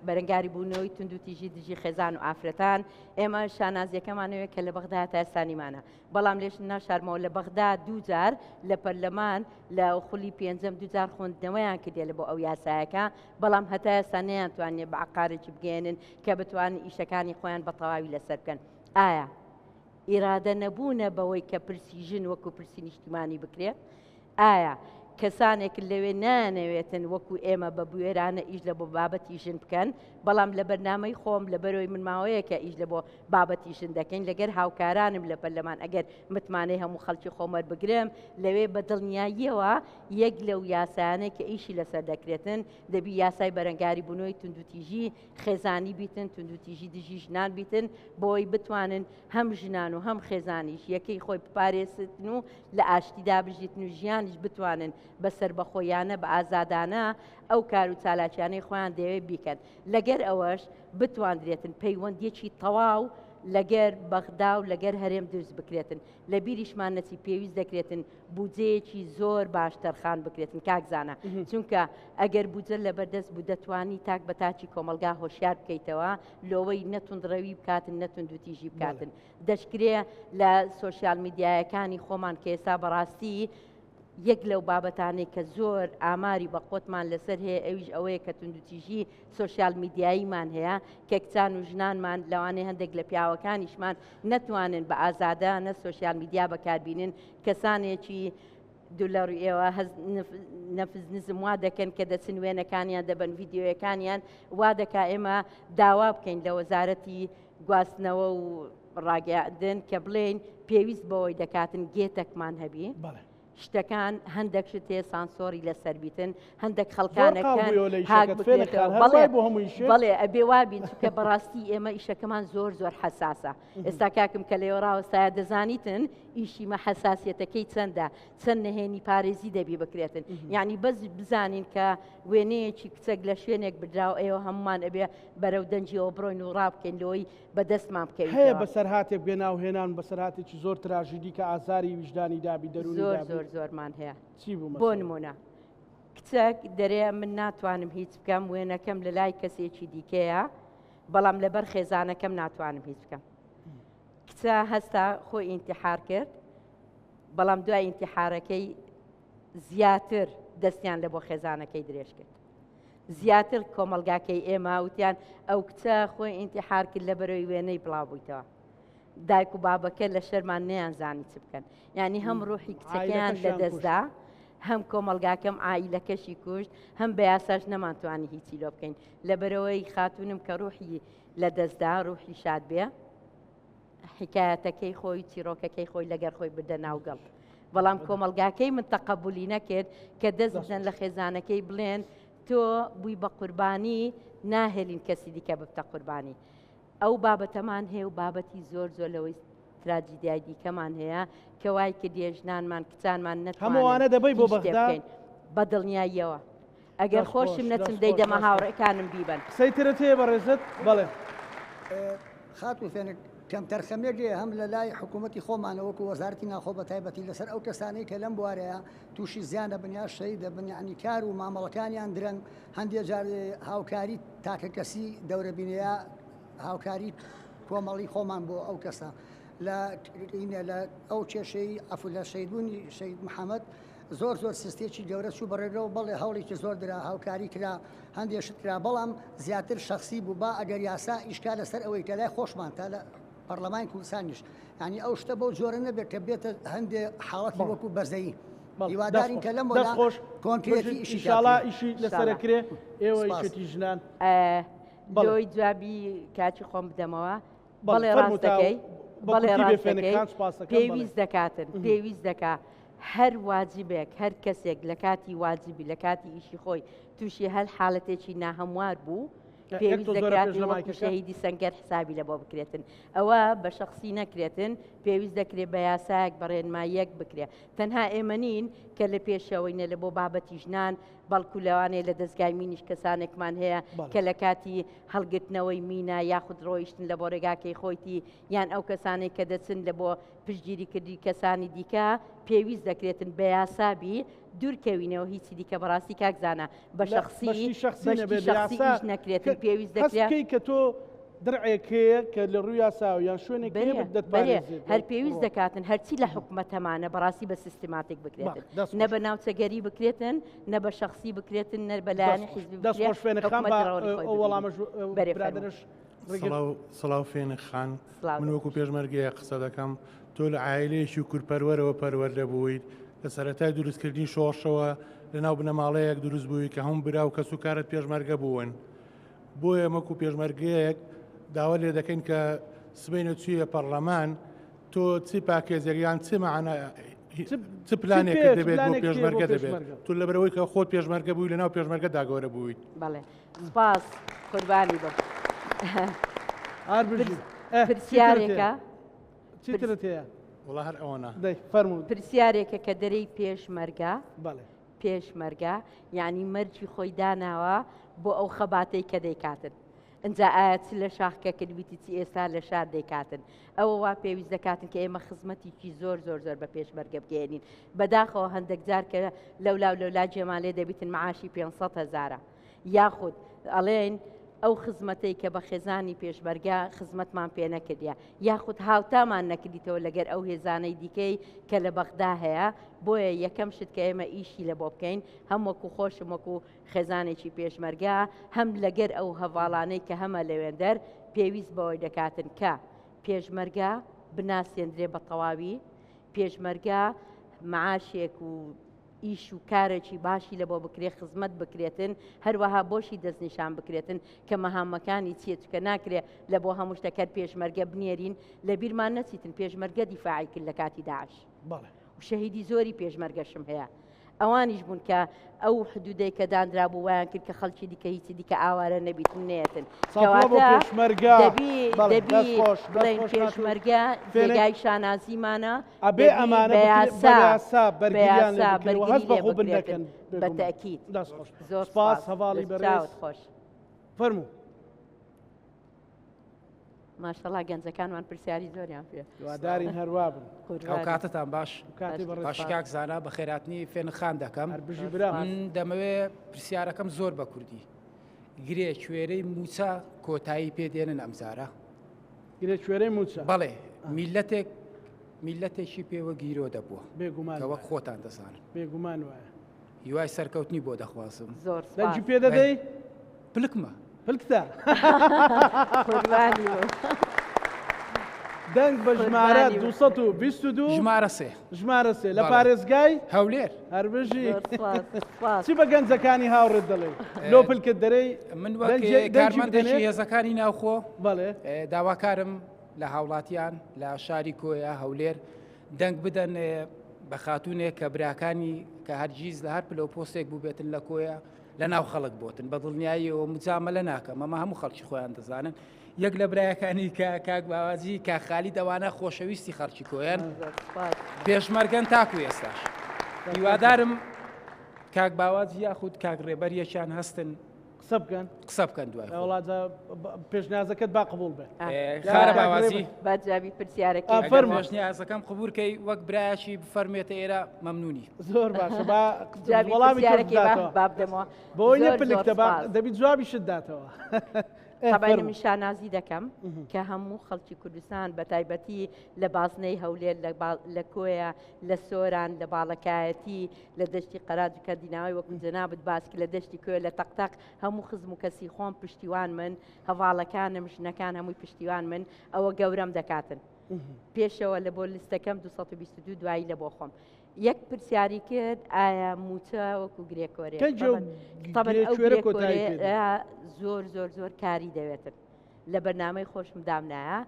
بەرەنگاری بوونەوەی توندوتیژی دژی خێزان و ئافرەتان ئێمە شانازیەکەمانەوەی کە لە بەغدا تا ئێستانیمانە بەڵام لێش ناشارمەوە لە بەغدا دووجار لە پەرلەمان لە خولی پێنجەم دووجار خوێندنەوەیان کردێ لە بۆ ئەو یاسایەکە بەڵام هەتا ئێستا نەیانتوانیە بە عقارێکی بگەێنن کە بتوانن ئیشەکانی خۆیان بە تەواوی لەسەر بکەن ئایا ئیرادە نەبوونە بەوەی کە پرسی ژن وەکو پرسی نیشتیمانی بکرێت؟ ئایا کەسانێک لەوێ نایانەوێتن وەکو ئێمە بە بوێرانە ئیش لە بۆ بابەتی ژن بکەن؟ بەڵام لە بەرنامەی خۆم لەبەرەوەی من ماوەیەکە ئیش لە بۆ بابەتی ژن دەکەین لەگەر هاوکارانم لە پەرلەمان ئەگەر متمانەی هەموو خەڵکی خۆم وەربگرم لەوێ بە دڵنیاییەوە یەک لەو یاسایانەی کە ئیشی لەسەر دەکرێتن دەبی یاسای بەرەنگاری بوونەوەی توندوتیژی خێزانی بیتن، توندوتیژی دژی ژنان بیتن، بۆی بتوانن هەم ژنان و هەم خێزانیش یەکەی خۆی بپارێزن و لە ئاشتیدا بژیتن و ژیانیش بتوانن بە سەربەخۆیانە بە ئازادانە ئەو کار و چالاکیانەی خۆیان دەیەوێت بیکەن. لەگەر ئەوەش بتواندرێتن پەیوەندیەکی تەواو لەگەر بەغدا و لەگەر هەرێم دروست بکرێتن. لە بیریشمان نەچی پێویست دەکرێتن بودجەیەکی زۆر باش تەرخان بکرێتن کاک زانا چونکە ئەگەر بودجە لەبەردەست بوو دەتوانی تاک بە تاکی کۆمەڵگا هۆشیار بکەیتەوە لۆوەی نە توندڕەوی بکاتن نە توندوتیژی بکاتن دەشکرێ لە سۆشیال میدیایەکانی خۆمان کە ئێستا بەڕاستی یەک لەو بابەتانەی کە زۆر ئاماری بە قۆتمان لەسەر هەیە ئەویش ئەوەیە کە توندوتیژی سۆشیال میدیاییمان هەیە کە کچان و ژنانمان لەوانەیە هەندێک لە پیاوەکانیشمان نەتوانن بە ئازادانە سۆشیال میدیا بەکاربینن کەسانێکی دوور لە ڕووی ئێوە هەست نەفس نزم وا دەکەن کە دەچن وێنەکانیان دەبەن ڤیدیۆیەکانیان وا دەکا ئێمە داوا بکەین لە وەزارەتی گواستنەوە و ڕاگەیاندن کە بڵێین پێویست بەوەی دەکاتن گێتەکمان هەبی شتەکان هەندێک شت هەیە سانسۆری لەسەر بیتن هەندێک خەڵکانەکان هاک بکرێتەوە بەڵێ بەڵێ ئەبێ وابین چونکە بەڕاستی ئێمە ئیشەکەمان زۆر زۆر حەساسە ئێستا کاکم کە لێوە ڕاوەستایە دەزانیتن ئیشی مە حەساسیەتەکەی چەندە چەند نهێنی پارێزی دەبی بکرێتن یعنی بەس بزانین کە وێنەیەکی کچێک لە شوێنێک بدراوە ئێوە هەمومان ئەبێ بەرەو دەنگیەوە بڕۆین و ڕابکەین لەوەی بەدەستمان بکەویتەوە. هەیە بەسەرهاتێک بێ ناوهێنان بەسەرهاتێکی زۆر تراژیدی کە ئازاری ویژدانی دابی دەروونی زۆر دابی؟ زۆر زۆرمان هەیە. چی بوو بۆ مەسەلەن؟ نموونە کچەک دەرێ من ناتوانم هیچ بکەم وێنەکەم لە لای کەسێکی دیکەیە بەڵام لەبەر خێزانەکەم ناتوانم هیچ بکەم. کچە هەستا خۆی ئینتیحار کرد بەڵام دوای ئینتیحارەکەی زیاتر دەستیان لە بۆ خێزانەکەی درێژ کرد. زیاتر کۆمەڵگاکەی ئێمە وتیان ئەو کچە خۆی ئینتیحار کرد لە بەرەوەی وێنەی بڵاو بوویتەوە دایک و بابەکە لە شەرمان نەیانزانی چ بکەن یعنی هەم ڕوحی کچەکەیان لە دەستدا هەم کۆمەلگاکەم عیلەکەشی کوشت هەم بە یاساش نەمانتوانی هیچی لۆ بکەین لەبەرەوەی خاتونم کە ڕوحی لە دەستدا ڕوحی شاد بێ حیکایەتەکەی خۆی چیرۆکەکەی خۆی لەگەر خۆی بردە ناو گەڵ بەڵام کۆمەڵگاکەی من تەقەبولی نەکرد کە دەست بدەن لە خێزانەکەی بڵێن تۆ بووی بە قوربانی ناهێلین کەسی دیکە ببتە قوربانی ئەو بابەتەمان هەیە و بابەتی زۆر زۆر لەوەی تراجیدیای دیکەمان هەیە کە وای کردیە ژنانمان کچانمان نەتوانن هەمووانە دەبەی بۆ هیچ شتێ بەغدا؟ بکەین. بە دڵنیاییەوە ئەگەر دەست خۆشم خۆش، نەچم دەست خۆش، دەیدەمە دەست خۆش. هاوڕێکانم بیبەن. قسەی ترت هەیە بەڕێزت؟ بەڵێ. خاتوو فێنک، کەمتەرخەمیەک هەیە هەم لە لای حکوومەتی خۆمانەوە وەکوو وەزارەتی ناوخۆ بە تایبەتی لەسەر ئەو کەسانەی کە لەم بوارەیە تووشی زیان دەبن یا شەهید دەبن یانی کار و مامەڵەکانیان درەنگ هەندێ جار هاوکاری تاکەکەسی دەورەبینە یا هاوکاری کۆمەڵی خۆمان بۆ ئەو کەسە لە لە ئەو کێشەی عەفو لە شەهیدبوونی شەهید محەمەد زۆر زۆر سستێکی گەورە چوو بەڕێگەوە بەڵێ هەوڵێکی زۆر درا هاوکاری کرا هەندێ شت کرا بەڵام زیاتر شەخسی بوو با ئەگەر یاسا ئیشکا لەسەر ئەوەی کە لای خۆشمان تا لە پەرلەمانی کوردستانیش یعنی ئەو شتە بەو جۆرە نەبێت کە بێتە هەندێ حاڵەتی وەکو بەزەیی هیوادارین کە لەم دەست خۆش کۆنکرێتی ئیشی ئینشاڵا ئیشی لەسەرە کرێ ئێوە یەکێتی ژنان لۆی جوابی کاکی خۆم بدەمەوە بەڵێ ڕاست دەکەی بەڵێ ڕاست دەکەی پێویست دەکاتن پێویست دەکا هەر واجبێک هەر کەسێک لە کاتی واجبی لە کاتی ئیشی خۆی تووشی هەر حالەتێکی ناهەموار بوو پێویست دەکات وەکو شەهیدی سەنگەر حسابی لە بۆ بکرێتن ئەوە بە شخصی نەکرێتن پێویست دەکرێت بە یاسایەک بە ڕێنماییەک بکرێت تەنها ئێمە نین کە لە پێشەوەی نە لە بۆ بابەتی ژنان بەڵکو لەوانەیە لە دەستگای مینیش کەسانێکمان هەیە کە لە کاتی هەڵگرتنەوەی مینە یاخود ڕۆیشتن لە بۆ ڕێگاکەی خۆیتی یان ئەو کەسانەی کە دەچن لە بۆ پشتگیری کردنی کەسانی دیکە پێویست دەکرێتن بە یاسا بی دوورکەوینەوە هیچی دیکە بەڕاستی کاک زانا بە شەخسی بە شتی شەخسی بە شتی نەبێت شەخسی یاسا ئیش نەکرێتن کە پێویست هەست دەکرێت بکەی کە تۆ درعێک هەیە کە لە ڕووی یاساوە یان شوێنێک هەیە بەرێ بت بەرێ دەتپارێزێت هەر لەو پێویست ڕووە. دەکاتن هەرچی لە حکومەت هەمانە بەڕاستی بە سیستماتیک بەڵێ بکرێتن دەست نە خۆش. بە ناوچەگەری بکرێتن نە بە شەخسی بکرێتن نە بە دەست لایەنی خۆش حیزبی دەست بکرێت خۆش فێنک خان حکومەت با ڕۆڵی خۆی ئەو ببینێت وەڵامەش بەرێ فەرموو. برادەرەش ڕێگر سڵاو سڵاو فێنک خان سڵاو من لە وەکو پێشمەرگەیە قسە دەکەم تۆ لە عایلەیەکی کوردپەروەرەوە پەروەردە بوویت لە سەرەتای دروستکردنی شۆڕشەوە لە ناو بنەماڵەیەک دروست بووی کە هەموو برا و کەسوکارت پێشمەرگە بوون بۆیە وەکو پێشمەرگەیەک داوا لێ دەکەین کە سبەینە چوویە پەڕلەمان تۆ چ پاکێزێک یان چ مەعنا چ پلانێکت دەبێت بۆ پێشمەرگە دەبێت تۆ لەبەرەوەی کە خۆت پێشمەرگە بووی لەناو پێشمەرگەدا گەورە بوویت. بەڵێ سپاس قوربانی بم. پرسیارێکە چیترت هەیە؟ وەڵا هەر ئەوەنە. دەی فەرموو. پرسیارێکە کە دەرێی پێشمەرگە بەڵێ. پێشمەرگە یعنی مەرجی خۆی داناوە بۆ ئەو خەباتەی کە دەیکاتن ئینجا ئایا چ لە شاخ کە کردبیتی چ ئێستا لە شار دەیکاتن ئەوە وا پێویست دەکاتن کە ئێمە خزمەتێکی زۆر زۆر زۆر بە پێشمەرگە بگەێنین بەداخەوە هەندێک جار کە لەولا و لەولا جێمان لێ دەبیتن معاشی 500 هەزارە یاخود ئەڵێن ئەو خزمەتەی کە بە خێزانی پێشمەرگە خزمەتمان پێ نەکردە یاخود هاوتامان نەکردیتەوە لەگەر ئەو هێزانەی دیکەی کە لە بەغدا هەیە بۆیە یەکەم شت کە ئێمە ئیشی لە بۆ بکەین هەم وەکو خۆشم وەکو خێزانێکی پێشمەرگە هەم لەگەر ئەو هەڤاڵانەی کە هەمە لەوێندەر پێویست بەوەی دەکاتن کە پێشمەرگە بناسێندرێ بە تەواوی پێشمەرگە معاشێک و ئیش و کارێکی باشی لە بۆ بکرێ خزمەت بکرێتن هەروەها بۆشی دەستنیشان بکرێتن کە مەهامەکانی چیە چکە ناکرێ لە بۆ هەموو شتەکەر پێشمەرگە بنێرین لە بیرمان نەچیتن پێشمەرگە دیفاعی کرد لە کاتی داعش بەڵێ. و شەهیدی زۆری پێشمەرگەشم هەیە ئەوانیش بوون کە ئەو حدودەی کە دانرابوو وایان کرد کە خەڵکی دیکە هیچی دیکە ئاوارە نەبیتن نەیەتن ساپڵە بۆ کەواتە پێشمەرگە دەبی بەڵێ دەبی دەست خۆش دەست بڵێین خۆش خاتوو پێشمەرگە فێنک جێگای شانازیمانە ئەبێ دەبی ئەمانە بە بکرێ بە یاسا یاسا بە بەرگریان لێ یاسا بکرێ و بەرگری هەست بە لێ خۆبن بکرێتن نەکەن بە بێگومان تەئکید دەست خۆش زۆر سپاس سپاس هەڤاڵی دەست بەڕێز چاوت خۆش فەرموو. ماشەڵا گەنجەکانمان پرسیاری زۆریان پێ هیوادارین هەروا بن. قوربانی. ئەوکاتەتان باش. کاتی بەڕێز باش کاک زانا بەخێراتنی فێنک خان دەکەم. هەر بژی برام. من دەمەوێ پرسیارەکەم زۆر بە کوردی. گرێ کوێرەی مووچە کۆتایی پێ دێنن ئەمجارە؟ گرێ کوێرەی مووچە؟ بەڵێ میللەتێک میللەتێکی پێوە گیرۆدە بووە. بێگومان کە وەک خۆتان دەزانن. بێگومان وایە. هیوای سەرکەوتنی بۆ دەخوازم. زۆر سپاس. دەنگی پێ دەدەی؟ پلکمە. پلکتە. قوربانی بم. دەنگ بە ژمارە قوربانی بم. 222 ژمارە سێ. ژمارە سێ لە بەڵێ. پارێزگای هەولێر. هەربژی. زۆر سپاس. سپاس. چی بە گەنجەکانی هاوڕێت دەڵێی؟ لۆ پلکت دەرێی؟ من وەک دەنگی دەنگی کارمەندێکی بدەنێ؟ هێزەکانی ناوخۆ بەڵێ. داواکارم لە هاوڵاتیان لە شاری کۆیە هەولێر دەنگ بدەن بە خاتوونێک کە براکانی کە هەرگیز لە هەر پلە و پۆستێک بووبێتن لە کۆیە لە ناو خەڵک بۆتن بە دڵنیاییەوە مجامەلە ناکەم ئەمە هەموو خەڵکی خۆیان دەزانن یەک لە برایەکانی کە کاک باواجی کاک خالید ئەوانە خۆشەویستی خەڵکی کۆیەن پێشمەرگەن تاکو ئێستاش هیوادارم کاک باواجی یاخود کاک ڕێبەر یەکیان هەستن قسە بکەن قسە بکەن دوای خۆ. وەڵا جا پێشنیازەکەت با قبوڵ بێ. خارە باوازی. با جوابی پرسیارەکەی ئا، ئەگەر فەرموو. پێشنیازەکەم قبوڵ کەی وەک برایەکی بفەرموێتە ئێرە مەمنونی. زۆر باشە با جوابی وەڵامی تۆش پرسیارەکەی با بداتەوە. با بدەمەوە. بۆی نیە زۆر زۆر پلکتە با سپاس. دەبی جوابیشت داتەوە. ئێ، طبعاً فەرموو. من شانازی دەکەم کە هەموو خەڵکی کوردستان بە تایبەتی لە بازنەی هەولێر لە با- لە کۆیە لە سۆران لە باڵەکایەتی لە دەشتی قەراج و کەندیناوی وەکو جەنابت باس کرد لە دەشتی کوێ لە تەقتەق هەموو خزم و کەسی خۆم پشتیوان من هەڤاڵەکانم ژنەکان هەمووی پشتیوان من ئەوە گەورەم دەکاتن پێشەوە لە بۆ لیستەکەم 222 دوایی لە بۆ خۆم یەک پرسیاری کرد ئایا موچە وەکو گرێکۆرێ طبعاً ئەو گرێکۆرێ زۆر زۆر زۆر کاری دەوێتن لە بەرنامەی خۆشم دامنایە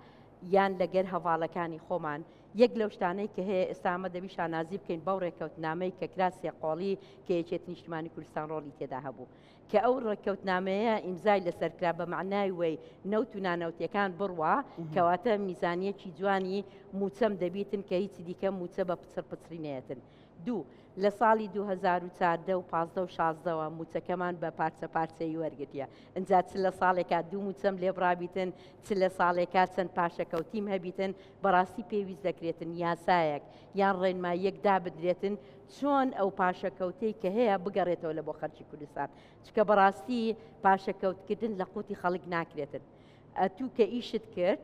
یان لەگەر هەواڵەکانی خۆمان یەک لەو شتانەی کە هەیە ئێستا ئەمە دەبی شانازی بکەین بەو ڕێککەوتنامەی کە کرا سێقۆڵی کە یەکێتی نیشتمانی کوردستان ڕۆڵی تێدا هەبوو کە ئەو ڕێککەوتنامەیە ئیمزای لەسەر کرا بە مەعنای وەی نەوت و نانەوتیەکان بڕوا کەواتە میزانیەکی جوانی موچەم دەبیتن کە هیچی دیکە موچە بە پچڕ پچڕی نەیەتن دوو، لە ساڵی 2014 و 15 و 16 وە مووچەکەمان بە پارچە پارچەیی وەرگرتیە، ئنجا چ لە ساڵێکا دوو مووچەم لێ بڕابیتن، چ لە ساڵێکا چەند پاشەکەوتیم هەبیتن، بەڕاستی پێویست دەکرێتن یاسایەک یان ڕێنماییەک دابنرێتن چۆن ئەو پاشەکەوتەی کە هەیە بگەڕێتەوە لە بۆ خەرکی کوردستان، چونکە بەڕاستی پاشەکەوتکردن لە قوتی خەڵک ناکرێتن. ئەتوو کە ئیشت کرد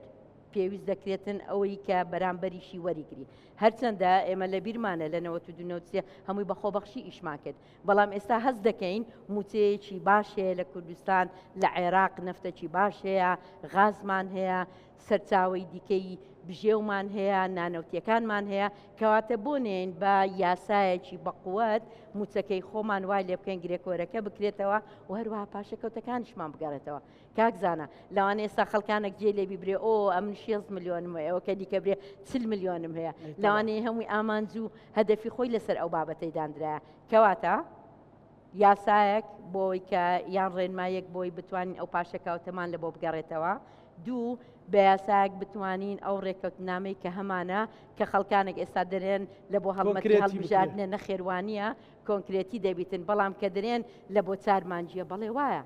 پێویست دەکرێتن ئەوەی کە بەرامبەریشی وەریگری. هەرچەندە ئێمە لە بیرمانە لە 92 93 هەمووی بە خۆبەخشی ئیشمان کرد، بەڵام ئێستا هەست دەکەین مووچەیەکی باش هەیە لە کوردستان، لە عێراق نەفتەکی باش هەیە، غازمان هەیە، سەرچاوەی دیکەی بژێومان هەیە، نانەوتیەکانمان هەیە، کەواتە بۆ نێین بە یاسایەکی بەقوەت مووچەکەی خۆمان وای لێ بکەین گرێکۆرەکە بکرێتەوە و هەروەها پاشەکەوتەکانیشمان بگەڕێتەوە. کاک زانا لەوانەیە ئێستا خەڵکانێک جێ لێبی برێ ئۆ ئەمن شێست ملیۆنم هەیە ئەوە کە دیکە برێ چل ملیۆنم هەیە لەوانەیە هەمووی ئامانج و هەدەفی خۆی لەسەر ئەو بابەتەی دانرایە کەواتە یاسایەک بۆی کە یان ڕێنمایەک بۆی بتوانین ئەو پاشەکاوتەمان لە بۆ بگەڕێتەوە دوو بە یاسایەک بتوانین ئەو ڕێککەوتنامەی کە هەمانە کە خەڵکانێک ئێستا دەرێن لە بۆ هەڵمەتی هەڵبژاردنە نەخێوانە کۆنکرێتی دەبیتن بەڵام کە درێن لە بۆ چار مانجیە بەڵێ وایە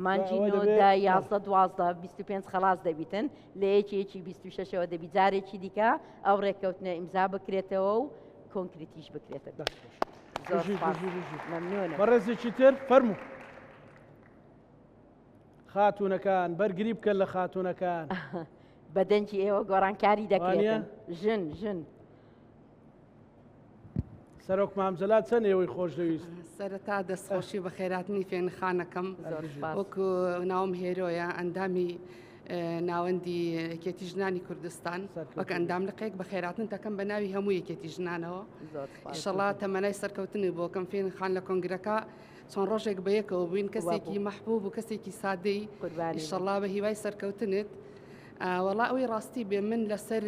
مانگی نۆ دە 11 12 25 خەڵاس دەبیتن لە یەکی یەکی 26ەوە دەبی جارێکی دیکە ئەو ڕێککەوتنە ئیمزا بکرێتەوە و کۆنکریتیش بکرێتە زۆر سوپاس. مەمنونم. بەڕێزێکی تر فەرموو. خاتوونەکان بەرگری بکەن لە خاتوونەکان. بە دەنگی ئێوە گۆڕانکاری دەکرێتن. ژن ژن. سەرۆک مام جەلال چەند ئێوەی خۆش دەویست. سەرەتا دەستخۆشی و بەخێراتنی فێنخانەکەم وەکو ناوم هێرۆیە ئەندامی. ناوەندی یەکێتی ژنانی کوردستان وەک ئەندام لقێک بە خێراتن دەکەم بە ناوی هەموو یەکێتی ژنانەوە ئیشەڵا تەمەنای سەرکەوتنی بۆکەم فێن خان لە کۆنگرەکە چۆن ڕۆژێک بە یەکەوە بووین کەسێکی مەحبوب و کەسێکی سادەی ئیشەڵا بە هیوای سەرکەوتنت وەڵا ئەوەی ڕاستی بێ من لەسەر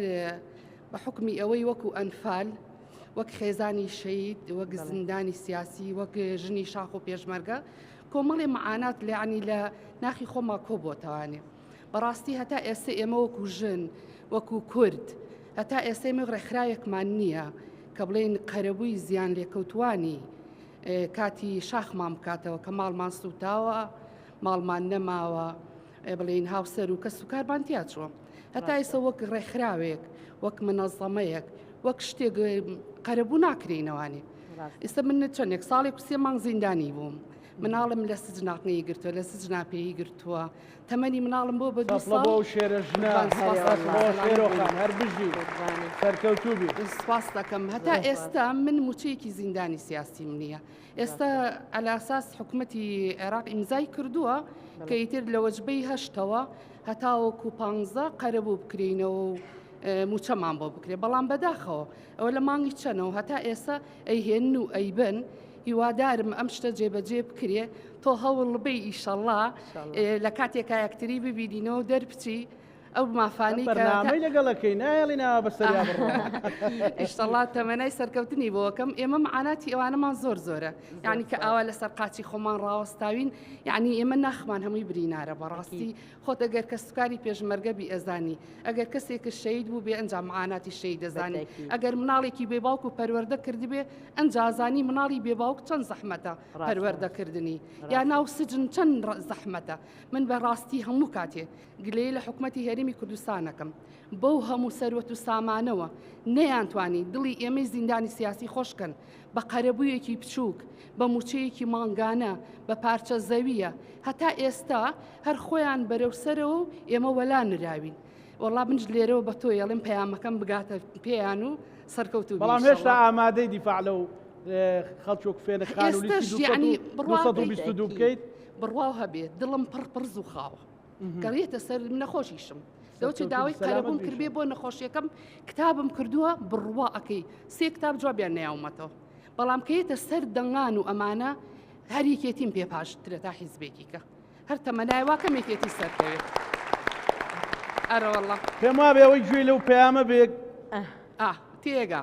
بە حکمی ئەوەی وەکو ئەنفال وەک خێزانی شەید وەک زیندانی سیاسی وەک ژنی شاخ و پێشمەرگە کۆمەڵێ معانات لە یعنی لە ناخی خۆما کۆ بۆتەوانێ بەڕاستی هەتا ئێستا ئێمە وەکو ژن وەکو کورد هەتا ئێستا ئێمە ڕێکخراوێکمان نییە کە بڵێن قەرەبووی زیان لێکەوتوانی کاتی شاخمان بکاتەوە کە ماڵمان سووتاوە ماڵمان نەماوە بڵێین هاوسەر و کەس و کارمان تیا چووە هەتا ئێستا وەک ڕێکخراوێک وەک منەزەمەیەک وەک شتێک قەرەبوو ناکرێینەوانێ ئێستا من چەندێک ساڵێک و سێ مانگ زیندانی بووم مناڵم لە سجناقنەی گرتووە لە سجنا پێی گرتووە تەمەنی مناڵم بۆ بە دوو ساڵ بۆ شێرە ژنە شێرۆخان هەر بژی سەرکەوتوو بی سپاس دەکەم هەتا ئێستا من موچەیەکی زیندانی سیاسیم نییە ئێستا ئەلاساس حکومەتی عێراق ئیمزای کردووە کە ئیتر لە وەجبەی هەشتەوە هەتاوەکو پانزە قەرەبوو بکرینەوە و موچەمان بۆ بکرێ بەڵام بەداخەوە ئەوە لە مانگی چەنەوە هەتا ئێستا ئەیهێنن و ئەیبن هیوادارم ئەم شتە جێبەجێ بکرێ تۆ هەوڵ بێ ئیشەڵا لە کاتێکا یەکتری ببینینەوە دەربچی ئەو مافانەی کە بەرنامەی لەگەڵەکەی نایەڵی ناوە بەسەریا بڕۆ. ئیشەڵا تەمەنای سەرکەوتنی بۆکەم ئێمە معاناتی ئەوانەمان زۆر زۆرە یعنی کە ئاوا لەسەر قاچی خۆمان ڕاوەستاوین یعنی ئێمە ناخمان هەمووی برینارە بەڕاستی خۆت ئەگەر کەسوکاری پێشمەرگە بی ئەزانی ئەگەر کەسێکە شەید بوو بێ ئەنجا معاناتی شەید دەزانی ئەگەر مناڵێکی بێ باوک و پەروەردە کردبێ ئەنجا زانی مناڵی بێ باوک چەند زەحمەتە پەروەردەکردنی یا ناو سجن چەند زەحمەتە من بە ڕاستی هەموو کاتێ گلەیی لە حکومەتی هەرێمی کوردستان ئەکەم، بەو هەموو سەروەت و سامانەوە نەیانتوانی دڵی ئێمەی زیندانی سیاسی خۆش کەن بە قەرەبوویەکی بچووک، بە مووچەیەکی مانگانە، بە پارچە زەوییە، هەتا ئێستا هەر خۆیان بەرەو سەرەوە و ئێمە وەلا نراوین. وەڵا منش لێرەوە بە تۆ ئەڵێم پەیامەکەم بگاتە پێیان و سەرکەوتوو بی بەڵام هێشتا ئیشەڵا. ئامادەی دیفاع لەو خەڵکی وەک فێنک خان و ئێستەش لیستی یەعنی بڕوا 222 بکەیت؟ بڕواو هەبێ دڵم پڕ پڕ زووخاوە. گەڕیتە سەر نەخۆشیشم لەوچ داوای قەرەبووم کردبێ بۆ نەخۆشیەکەم کتابم کردووە بڕوا ئەەکەی سێ کتاب جوابیان نەیاومەتەوە بەڵام کەیتە سەر دەنگان و ئەمانە هەر یەکێتیم پێ پاشترە تا حیزبێکی کە هەر تەمەنای واکەم یەکێتی سەرکەوێت ئەرەوەڵا پێم وابێ ئەوەی گوێی لەو پەیامە بێ تێگا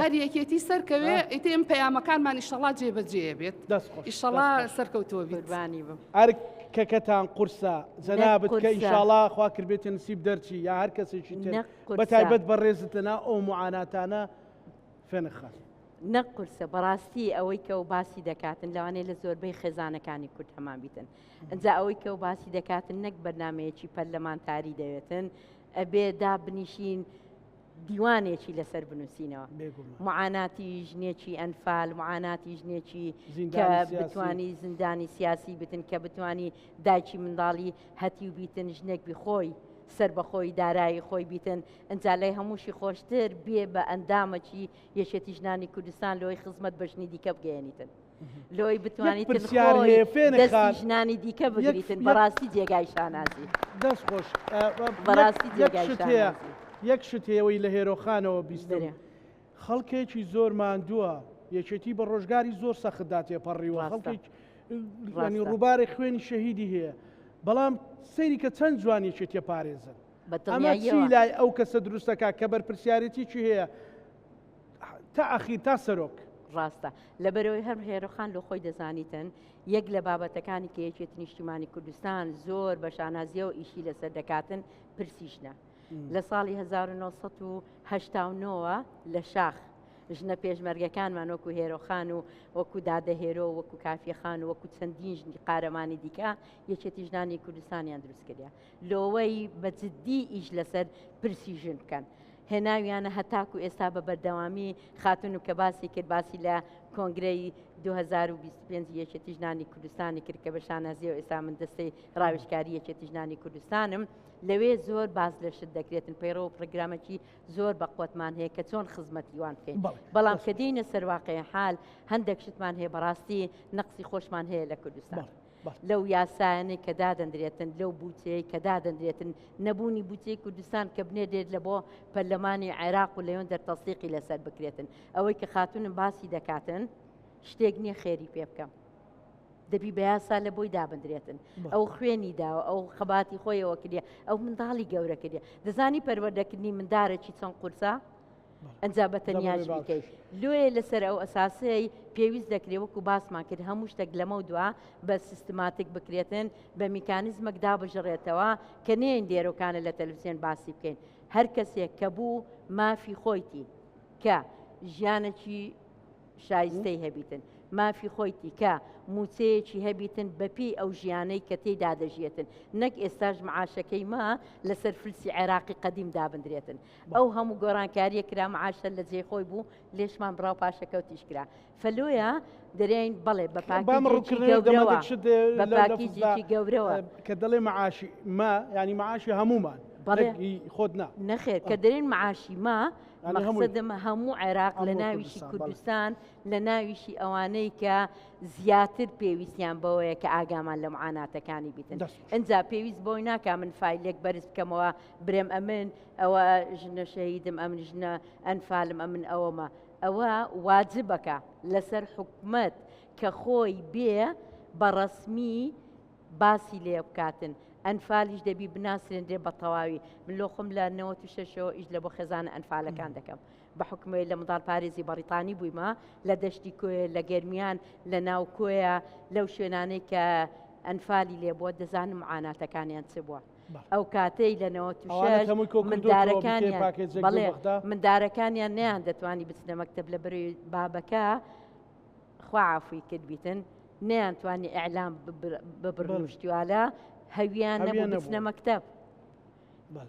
هەر یەکێتی سەرکەوێ ئیتر ئێمە پەیامەکانمان ئیشەڵا جێبەجێ بێت دەست خۆش ئیشەڵا سەرکەوتووە بیت قوربانی بم. ئەرکەکەتان قورسە جەنابت کە قورسە. ئیشاڵا خوا کردبێتە نسیب دەرچی یا هەر کەسێکی تر نەک قورسە. بەتایبەت بەڕێزت لەناو ئەو معاناتانە فێنک خان. نەک قورسە بەڕاستی ئەوەی کە ئەو باسی دەکاتن لەوانەیە لە زۆربەی خێزانەکانی کورد هەمان بیتن ئەجا ئەوەی کە ئەو باسی دەکاتن نەک بەرنمەیەکی پەرلەمانتاری دەوێتن ئەبێ دابنیشین دیوانێکی لەسەر بنووسینەوە معاناتی ژنێکی ئەنفال معاناتی ژنێکی کە بتانی زیندانی سیاسی بتن کە بتانی دایکی منداڵی هەتیو بیتن ژنێک بی خۆی سەر بەخۆی دارایی خۆی بیتن ئەجا لای هەمووشی خۆشتر بێ بە ئەندامەکی یەکێتی ژنانی کوردستان لۆی خزمەت بە ژنی دیکە بگەیەنیتن. لۆی بتوانیتن پرسیار خۆی هەیە فێنک دەستی خان. ژنانی دیکە یەک- بگریتن یەک- بەڕاستی جێگای شانازی. دەست خۆش بەڕاستی یەک جێگای شت هەیە شانازی. یەک شت هەیە ئەوەی لە هێرۆخانەوە بیستم بەرێ. خەڵکێکی زۆر ماندووە یەکێتی بە ڕۆژگاری زۆر سەختدا تێپەڕیوە ڕاستە. خەڵکێک ینی ڕاستە. ڕووبارێک خوێنی شەهیدی هەیە بەڵام سەیری کە چەند جوان یەکێتیە پارێزن بە ئەمە چی دڵنیاییەوە. لای ئەو کەسە دروستەکە کە بەرپرسیارێتیی هەیە تا ئەخیر تا سەرۆک. ڕاستە لەبەرئەوەی هەر هێرۆخان لۆ خۆی دەزانیتن یەک لە بابەتەکانی کە یەکێتی نیشتیمانی کوردستان زۆر بە شانازیەوە ئیشی لەسەر دەکاتن پرسی ژنە لە ساڵی 1989 لە شاخ ژنە پێشمەرگەکانمان وەکو هێرۆخان و وەکو دادە هێرۆ وەکو کافیەخان و وەکو چەندین ژنی قارەمانی دیکە یەکێتی ژنانی کوردستانیان دروست کردە لۆوەی بە جددی ئیش لەسەر پرسی ژن بکەن هێناویانە هەتاکو ئێستا بە بەردەوامی خاتون و کە باسی کرد باسی لە کۆنگرەی 2025 یەکێتی ژنانی کوردستانی کرد کە بە شانازیەوە ئێستا من دەستەی ڕاوێژکاری یەکێتی ژنانی کوردستانم لەوێ زۆر باس لە شت دەکرێتن پەیڕەو و پرۆگرامێکی زۆر بەقوەتمان هەیە کە چۆن خزمەتی وان بکەین بەڵام کە دێینە سەر واقعی حال هەندێک شتمان هەیە بەڕاستی نەقسی خۆشمان هەیە لە کوردستان. لەو یاسایانەی کە دادەندرێتن، لەو بودجەیەی کە دادەندرێتن، نەبوونی بودجەی کوردستان کە بنێردرێت لە بۆ پەرلەمانی عێراق و لەوێندەر تەسدیقی لەسەر بکرێتن. ئەوەی کە خاتوونم باسی دەکاتن شتێک نییە خێری پێ بکەم. دەبی بە یاسا لە بۆی دابندرێتن. ئەو خوێنی داوە، ئەو خەباتی خۆیەوە کردیە، ئەو منداڵی گەورە کردیە. دەزانی پەروەردەکردنی مندارێکی چەند قورسە؟ ئەنجا بە تەنیاش بیکەی. لۆیە لەسەر ئەو ئەساسەی پێویست دەکرێت وەکو باسمان کرد هەموو شتێک لەمەو دوا بە سیستماتیک بکرێتن بە میکانیزمێک دابژڕێتەوە کە نێین لێرۆکانە لە تەلەفزیۆن باسی بکەین هەر کەسێک کە بوو مافی خۆیتی کە ژیانێکی شایستەی هەبیتن، مافی خۆیتی کە مووچەیەکی هەبیتن بەپێی ئەو ژیانەی کە تێیدا دەژیێتن، نەک ئێستاش معاشەکەی مە لەسەر فلسی عێراقی قەدیم دابندرێتن. ئەو هەموو گۆڕانکاریە کرا معاشە لە جێی خۆی بوو لێشمان بڕاو پاشەکەوتیش کرا. فەلۆیە دەرێین بەڵێ بە پاکیجێکی گەورەوە بە پاکیجێکی گەورەوە. کە دەڵێ معاشی مە یانی معاشی هەموومان بەڵێ خۆت نا. نەخێر کە دەرێین معاشی مە مەقسەدم هەموو عێراق لە ناویشی کوردستان لە ناویشی ئەوانەی کە زیاتر پێویستیان بەوەیە کە ئاگامان لە معاناتەکانی بیتن ئەجا پێویست بۆی ناکە من فیلێک بەرز بکەمەوە برێم ئەمن ئەوە ژنە شەهیدم ئەمن ژنە ئەنفالم ئەمن ئەوەمە ئەوە واجبەکە لەسەر حکومت کە خۆی بێ بەڕسمی باسی لێ بکاتن ئەنفالیش دەبی بناسرێنرێ بە تەواوی من لۆ خۆم لە 96ەوە ئیش لە بۆ خێزانە ئەنفالەکان دەکەم بە حکومەوەی لە منداڵ پارێزی بەڕیتانی بوویمە لە دەشتی کۆیە لە گەرمیان لە ناو کۆیە لەو شوێنانەی کە ئەنفالی لێ بووە دەزانم معاناتەکانیان چ بووە ئەو کاتەی لە 96 مندارەکانیان بەڵێ مندارەکانیان نیان دەتوانی بچنە مەکتب لە بەرەی بابەکە خوا عافوی کردبیتن نەیان توانی ئیعلام ببڕن و شتیوالە هەویان نەبوو بچنە مەکتەب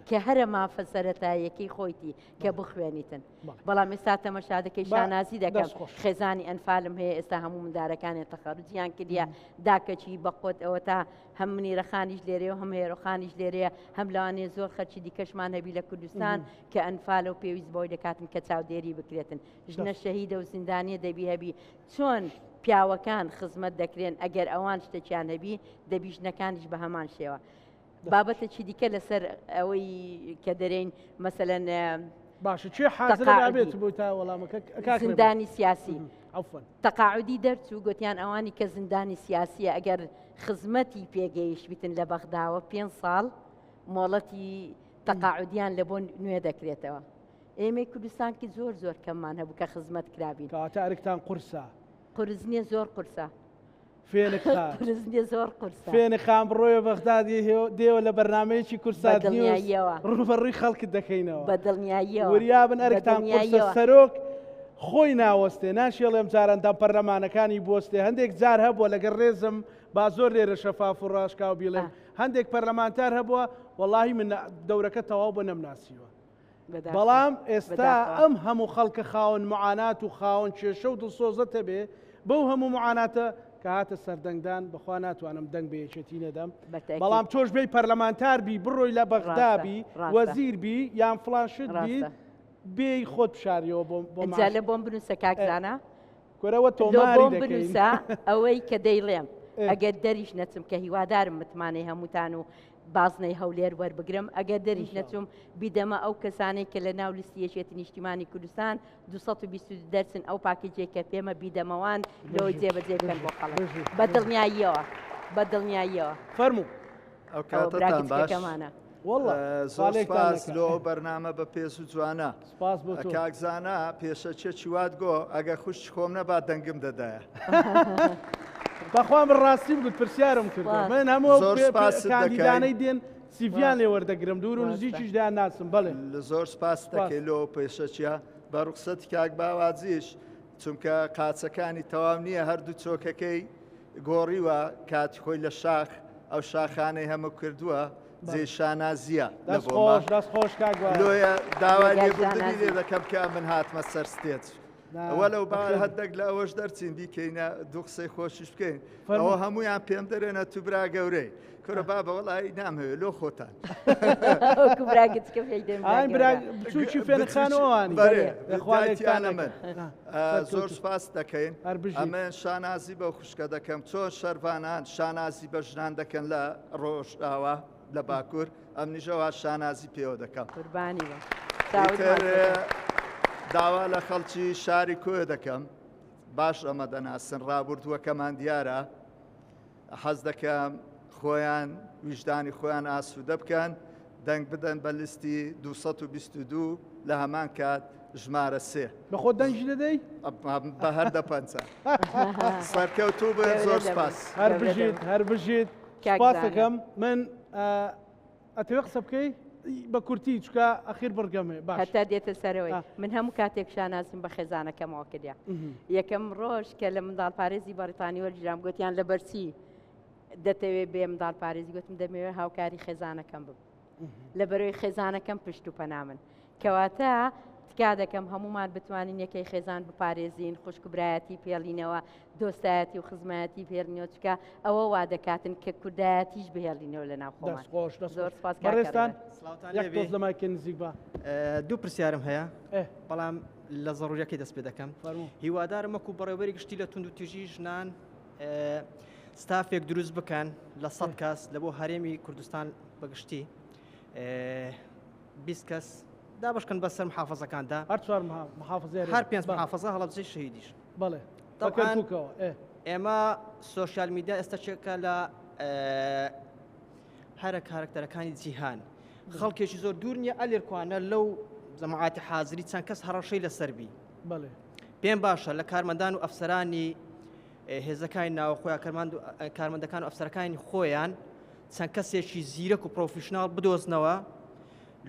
کە هەرە مافە سەرەتاییەکەی خۆیتی کە بخوێنیتن بەڵام ئێستا تەمەشا دەکەی شانازی دەکەم خێزانی ئەنفالم هەیە ئێستا هەموو مندارەکانیان تەخەروجیان کردیە داکەچی بەقۆت ئەوە تا هەم منیرەخانیش لێرەیە و هەم هێرۆخانیش لێرەیە هەم لەوانەیە زۆر خەرکی دیکەشمان هەبی لە کوردستان کە ئەنفالە و پێویست بۆی دەکاتن کە چاودێری بکرێتن ژنە شەهیدە و زیندانیە دەبی هەبی چۆن پیاوەکان خزمەت دەکرێن ئەگەر ئەوان شتێکیان هەبی دەبی ژنەکانیش بە هەمان شێوە بابەتێکی دیکە لەسەر ئەوەی کە دەرێین مەسەلەن باشە چێ حازرابێت بۆ تا وەڵامەکە زیندانی سیاسی تەقاعودی دەرچوو گوتیان ئەوانی کە زیندانی سیاسیە ئەگەر خزمەتی پێگەیشت بیتن لە بەغداوە پێ ساڵ مۆڵەتی تەقاعودیان لە بۆ نوێ دەکرێتەوە ئێمەی کوردستان کی زۆر زۆر کەممان هەبوو کە خزمەت کرابین. کەواتە ئەرکتان قورسە. قورس نیە زۆر قورسە. فێنک خان. قورس نیە زۆر قورسە. فێنک خان بڕۆیە بەغداد دێوە لە بەرنامەیەکی کوردسات نیوز بەدڵنیاییەوە. ڕووبەڕووی خەڵکت دەکەینەوە. بەدڵنیاییەوە. وریابن ئەرکتان قورسە بەدڵنیاییەوە. سەرۆک خۆی ناوەستێ ناشێڵێ ئەم جارە ئەندام پەرلەمانەکانی بوەستێ هەندێک جار هەبووە لەگەڵ ڕێزم با زۆر لێرە شەفاف و ڕاشکاو بیڵێم هەندێک پەرلەمانتار هەبووە وەڵاهی من دەورەکە تەواو بووە نەمناسیوە بەڵام ئێستا ئەم هەموو خەڵکە خاوەن معانات و خاوەن کێشە و دڵسۆزەت هەبێ بەو هەموو معاناتە کە هاتە سەردەنگدان بەخوا ناتوانم دەنگ بە یەکێتی نەدەم بەڵام تۆش بێی پەرلەمانتار بی بڕۆی لە بەغدا بی وەزیر بی یان فڵان شت بی بێی خۆت بشاریەوە بۆ جا لە بۆم بنووسە کاک زانا کورەوە تۆماری دەکەین بنووسە ئەوەی کە دەیڵێم ئەگەر دەریش نەچم کە هیوادارم متمانەی هەمووتان و بازنەی هەولێر وەربگرم ئەگەر دەریش نەچوم بیدەمە ئەو کەسانەی کە لە ناو لیستی یەکێتی نیشتیمانی کوردستان 222 دەرچن ئەو پاکێجێک کە پێمە بیدەمەوان لەوەی جێبەجێ بکەن بۆ خەڵک بە دڵنیاییەوە بە دڵنیاییەوە فەرموو ئەو کاتەتان باش واللە زۆر سپاس لۆ ئەو بەرنامە بە پێز و جوانە سپاس بۆ تۆ کاک زانا پێشەکیەکی وات گۆ ئەگەر خوشکی خۆم نەبا دەنگم دەدایە. بەخوا من ڕاستیم گوت پرسیارم کردو من هەموو زۆر سپاست کاندیدانەی دەکەین. دێن سیڤیان لێ وەردەگرم دوور و نزیکیش دەیان ناسم بەڵێ زۆر سپاس سپاس. دەکەی لۆ ئەو پێشەکیە بە ڕوخسەتی کاک باواجیش چونکە قاچەکانی تەواو نییە هەردوو چۆکەکەی گۆڕیوە کاتی خۆی لە شاخ ئەو شاخانەی هەموو کردووە جێی شانازییە لە دەست بۆمە خۆش دەست خۆش کاک باوە لۆیە داوای جێگای لێبوردنی لێ شانازی. دەکەم کە ئەمن هاتمە سەر ستێج. وەلەو با هەندێک لە ئەوەش دەرچین بیکەینە دوو قسەی خۆشیش بکەین ئەوە هەمویان پێم دەرێنە تو برا گەورەی کورە بابە وەڵی نامەوێ لۆ خۆتان من زۆر سپاس دەکەین ئەمە شانازی بە خوشکە دەکەم چۆن شەرڤانان شانازی بە ژنان دەکەن لە ڕۆژئاوا لە باکوور ئەمنیش ئەوا شانازی پێوە دەکەم. قوربانی بم. ئیتر داوا لە خەڵکی شاری کۆیە دەکەم باش ئەمە دەناسن ڕابوردووەکەمان دیارە حەز دەکەم خۆیان ویژدانی خۆیان ئاسوودە بکەن دەنگ بدەن بە لیستی 222 لە هەمان کات ژمارە سێ. بە خۆت دەنگی دەدەی؟ بە هەر دە پەنجا. سەرکەوتوو بن زۆر سپاس. هەر بژیت هەر بژیت. سپاس دەکەم من ئەتەوێ قسە بکەی بە کورتی چکە ئەخیر بڕگەمێ باش هەتا دێتە سەرەوەی من هەموو کاتێک شانازیم بە خێزانەکەمەوە کردیا یەکەم ڕۆژ کە لە منداڵپارێزی بەریتانی وەرگیرام گوتیان لەبەرچی دەتەوێ بێ منداڵپارێزی گوتم دەمەوێت هاوکاری خێزانەکەم بم لەبەرەوەی خێزانەکەم پشت و پەنا من. کەواتە تکا دەکەم هەموومان بتوانین یەکەی خێزان بپارێزین، خوشک و برایەتی پێڵینەوە، دۆستایەتی و خزمایەتی پێڵینەوە، چونکە ئەوە وا دەکاتن کە کوردایەتیش بهێڵینەوە لە ناو خۆمان. دەست خۆش، دەست زۆر خۆش. سپاس کاک بەڕێزتان کاروان. سڵاوتان یەک لێ بێ. تۆز لە مایکێ نزیک بە. دوو پرسیارم هەیە ئێ. بەڵام لە زەڕوریەکەی دەست پێ دەکەم. فەرموو. هیوادارم وەکو بەڕێوەبەری گشتی لە توندوتیژی ژنان ستافێک دروست بکەن لە سەد کەس لە بۆ هەرێمی کوردستان بەگشتی 20 کەس دابشکن بەسەر محافظەکاندا هەر چوار محافظ هەر پێنج محافظە هەڵەبجەی شەهیدیش بەڵێ ئێمە سۆشیال میدیا ئێستا چێکە لە هەرە کارکتەرەکانی جیهان خەڵکێکی زۆر دوور نییە ئەلێرکوانە لەو جەماعاتی حازری چەند کەس هەڕەشەی لەسەر بی بەڵێ پێم باشە لە کارمەندان و ئەفسەرانی هێزەکانی ناوەخۆیان کارمەندەکان و ئەفسەرەکانی خۆیان چەند کەسێکی زیرەک و professional بدۆزنەوە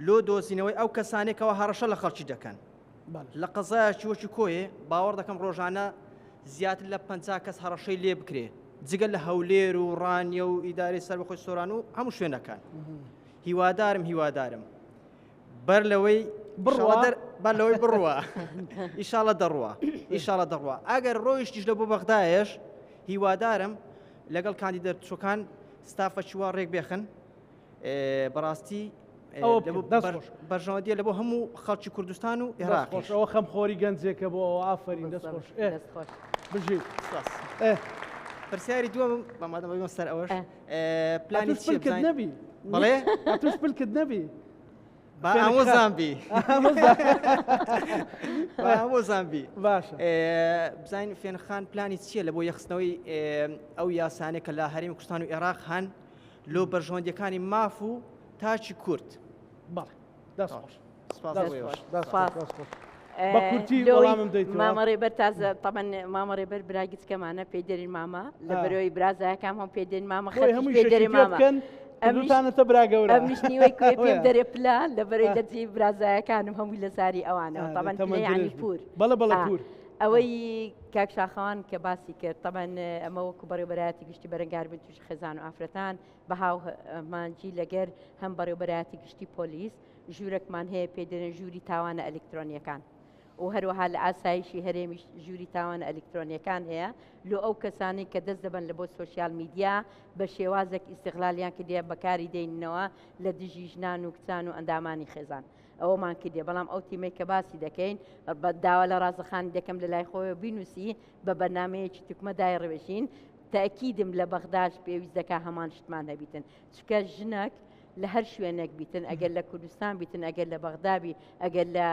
لۆ دۆزینەوەی ئەو کەسانێکەوە هەڕەشە لە خەڵکی دەکەن لە قەزایەکی وەکی کۆیێ باوەڕ دەکەم ڕۆژانە زیاتر لە 50 کەس هەڕەشەی لێ بکرێ جگە لە هەولێر و ڕانیە و ئیدارەی سەربەخۆی سۆران و هەموو شوێنەکان هیوادارم هیوادارم بەر لەوەی بڕوا بەر لەوەی بڕوا ئیشاڵە دەڕوا ئیشاڵە دەڕوا ئەگەر ڕۆیشتیش لە بۆ بەغدایش هیوادارم لەگەڵ کاندیدە دەرچووەکان ستافە چوە ڕێک بێخن بەڕاستی بەرژەوەندیە لە بۆ هەموو خەڵکی کوردستان و عێراقیش ئەوە خەمخۆری گەنجێکە بۆ ئەوە ئافرین دەست خۆش بژیت پرسیاری دووەم بەمادەمە سەر ئەوەش پلانی نەبی بەڵێ توش پلکت نەبی با ئامۆزان بی با ئامۆزان بی باشە بزانین فێنخان پلانی چییە لە بۆ یەخستنەوەی ئەو یاسانێک کە لە هەرێمی کوردستان و عێراق هەن لۆ بەرژەوەندیەکانی ماف و تاکی کورد بەڵێ دەست خۆش مامە ڕێبەر تازە تەمەن مامە ڕێبەر براگیچکەمانە پێی دەرین مامە لە بەرەوەی برازایەکان هەم پێ دێن مامە هەموو پێ دەرێ مامە بکەن ئەمتانەتە برا گەورە ئەمیش نیوەی کوێ پێم دەرێ پلە لە بەرەی لە جێی برازایەکانم هەمووی لە زاری ئەوانەوە تەمەن ینی پور بەڵە بەڵە پور. ئەوەی کاک شاخەوان کە باسی کرد تەمەن ئەمە وەکو بەڕێوبەرایەتی گشتی بەرەنگاربوون تووشی خێزان و ئافرەتان بە هاومانجی لەگەر هەم بەڕێوبەرایەتی گشتی پۆلیس ژوورەکمان هەیە پێی دەرێن ژووری تاوانە ئەلیکترۆنیەکان و هەروەها لە ئاسایشی هەرێمیش ژووری تاوانە ئەلیکترۆنیەکان هەیە لۆ ئەو کەسانەی کە دەست دەبەن لە بۆ سۆشیال میدیا بە شێوازێک ئیستغلالیان کردیە بەکاری دێننەوە لە دژی ژنان و کچان و ئەندامانی خێزان ئەوەمان کردیە بەڵام ئەو تیمەی کە باسی دەکەین بە داوا لە ڕازەخانی دەکەم لە لای خۆیەوە بینوسی بە بەرنامەیەکی توکمە دایڕێژین تەئکیدم لە بەغداش پێویست دەکا هەمان شتمان هەبیتن چونکە ژنەک لە هەر شوێنێک بیتن ئەگەر لە کوردستان بیتن ئەگەر لە بەغدا بی ئەگەر لە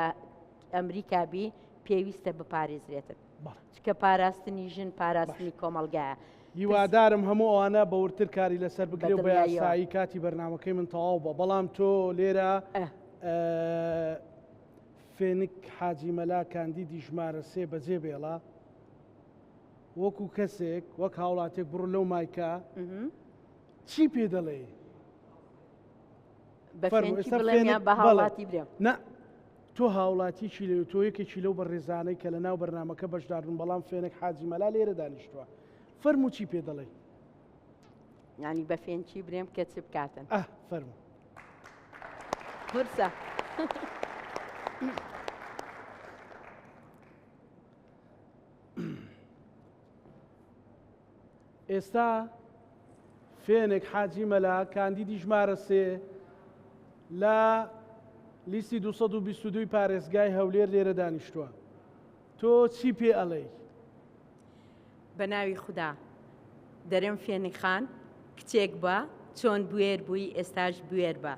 ئەمریکا بی پێویستە بپارێزرێتن چکە پاراستنی ژن پاراستنی کۆمەلگایە. هیوادارم هەموو ئەوانە بە وردتر کاری لەسەر بکرێ و بە یاسایی کاتی بەرنامەکەی من تەواو بە بەڵام تۆ لێرە فێنک حاجی مەلا کاندیدی ژمارە سێ بەجێ بێڵە وەکو کەسێک وەک هاوڵاتێک بڕۆ لەو مایکە چی پێ دەڵێی؟ بە فێنکی بڵێم یان بە هاوڵاتی برێم؟ نا تۆ هاوڵاتیکی لێ تۆ یەکێکی لەو بەڕێزانەی کە لە ناو بەرنمەکە بەشداربوون بەڵام فێنک حاجی مەلا لێرە دانیشتووە فەرموو چی پێ دەڵێی؟ ینی بە فێنکی برێم کە چ بکاتن؟ ئە فەرموو قورسە. ئێستا فێنک حاجی مەلا کاندیدی ژمارە سێ لە لیستی 222 پارێزگای هەولێر لێرە دانیشتووە تۆ چی پێ ئەڵێی؟ بە ناوی خودا دەرێم فێنک خان کچێک بە چۆن بوێر بووی ئێستاش بوێر بە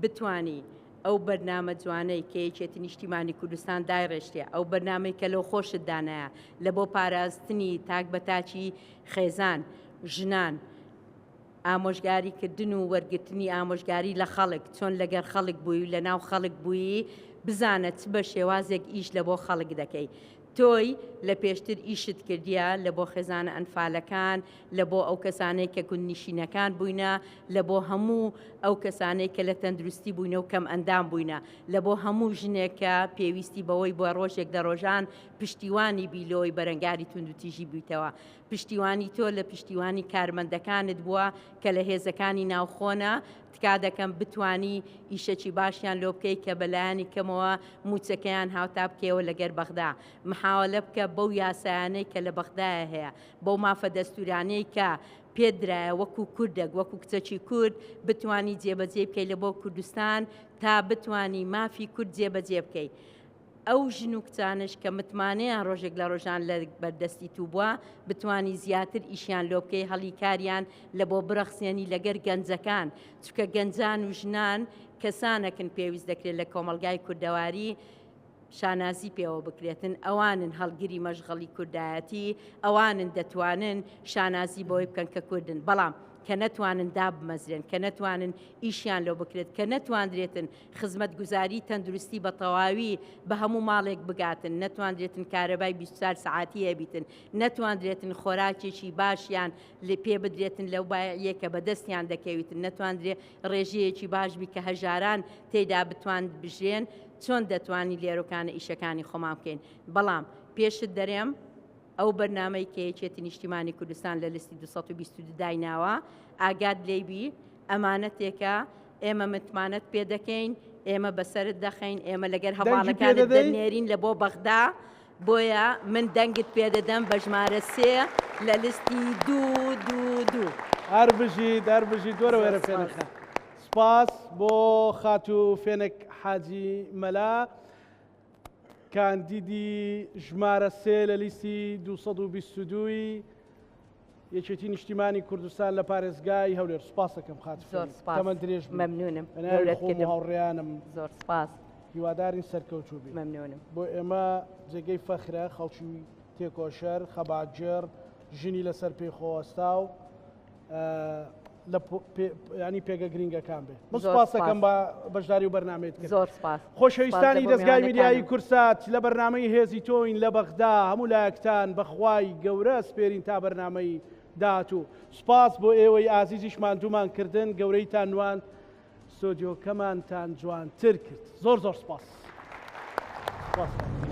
بتانی ئەو بەرنامە جوانەی کە یەکێتی نیشتیمانی کوردستان دایڕێشتیە ئەو بەرنامەی کە لەو خۆشت دانایە لە بۆ پاراستنی تاک بە تاکی خێزان ژنان ئامۆژگاری کردن و وەرگرتنی ئامۆژگاری لە خەڵک چۆن لەگەر خەڵک بووی و لە ناو خەڵک بووی بزانە چ بە شێوازێک ئیش لە بۆ خەڵک دەکەی تۆی لە پێشتر ئیشت کردیە لە بۆ خێزانە ئەنفالەکان، لە بۆ ئەو کەسانەی کە گوندنیشینەکان بووینە، لە بۆ هەموو ئەو کەسانەی کە لە تەندروستی بووینە و کەم ئەندام بووینە، لە بۆ هەموو ژنێک کە پێویستی بەوەی بووە ڕۆژێک لە ڕۆژان پشتیوانی بی لۆی بەرەنگاری توندوتیژی بوویتەوە. پشتیوانی تۆ لە پشتیوانی کارمەندەکانت بووە کە لە هێزەکانی ناوخۆنە، تکا دەکەم بتوانی ئیشەکی باشیان لۆ بکەی کە بەلایەنی کەمەوە موچەکەیان هاوتا بکەیەوە لەگەر بەغدا محاوەلە بکە بەو یاسایانەی کە لە بەغدایە هەیە بەو مافە دەستورانەی کە پێت درایە وەکو کوردەک وەکو کچەکی کورد بتوانی جێبەجێ بکەی لە بۆ کوردستان تا بتوانی مافی کورد جێبەجێ بکەی. ئەو ژن و کچانەش کە متمانەیان ڕۆژێک لە ڕۆژان لە بەردەستی تو بووە بتوانی زیاتر ئیشیان لۆ بکەی هەڵی کاریان لە بۆ برەخسێنی لەگەر گەنجەکان چکە گەنجان و ژنان کەسانەکن پێویست دەکرێت لە کۆمەڵگای کوردەواری شانازی پێوە بکرێتن ئەوانن هەڵگری مەشغەڵی کوردایەتی ئەوانن دەتوانن شانازی بەوەی بکەن کە کوردن بەڵام کە نەتوانن دابمەزرێن کە نەتوانن ئیشیان لۆ بکرێت کە نەتواندرێتن خزمەتگوزاری تەندروستی بە تەواوی بە هەموو ماڵێک بگاتن، نەتواندرێتن کارەبای 24 سەعاتی هەبیتن، نەتواندرێتن خۆراکێکی باشیان پێ بدرێتن لەو بایعیە کە بەدەستیان دەکەویتن، نەتواندرێ ڕێژەیەکی باش بی کە هەژاران تێیدا بتوان بژێن، چۆن دەتوانین لێرۆکانە ئیشەکانی خۆمان بکەین؟ بەڵام پێشت دەرێم ئەو بەرنامەی کە یەکێتی نیشتیمانی کوردستان لە لستی 222 دایناوە ئاگات لێی بی ئەمانەتێکە ئێمە متمانەت پێ دەکەین ئێمە بەسەرت دەخەین ئێمە لەگەر هەواڵەکانت دەنێرین لە بۆ بەغدا بۆیە من دەنگت پێ دەدەم بە ژمارە سێ لە لستی دوو دوو دوو. هەر بژیت هەر بژیت وەرە وێرە فێنک سپاس بۆ خاتوو فێنک حاجی مەلا. کاندیدی ژمارە سێ لە لیستی 222 ی یەکێتی نیشتیمانی کوردستان لە پارێزگای هەولێر سوپاسەکەم خاتوو زۆر سپاس تەمەن درێژ بی. مەمنونم بە ناوی گەورەت خۆم و کردم هاوڕێیانم زۆر سپاس هیوادارین سەرکەوتوو بی مەمنونم بۆ ئێمە جێگەی فەخرە خەڵکی تێکۆشەر خەباتگێڕ ژنی لەسەر پێی خۆوەستاو لە ینی پێگە گرنگەکان بێ من سپاسەکەم بە بەشداری و بەرنمەیت کرد زۆر سپاس خۆشەویستانی دەستگای میدیایی کورسات لە بەرنمەی هێزی تۆین لە بەغدا هەموو لایەکتان بەخوای گەورە سپێرین تا بەرنمەی داهاتوو سپاس بۆ ئێوەی ئازیزیش ماندوومان کردن گەورەیتان نواند ستۆدیۆکەمانتان جوانتر کرد زۆر زۆر سپاس. سپاس.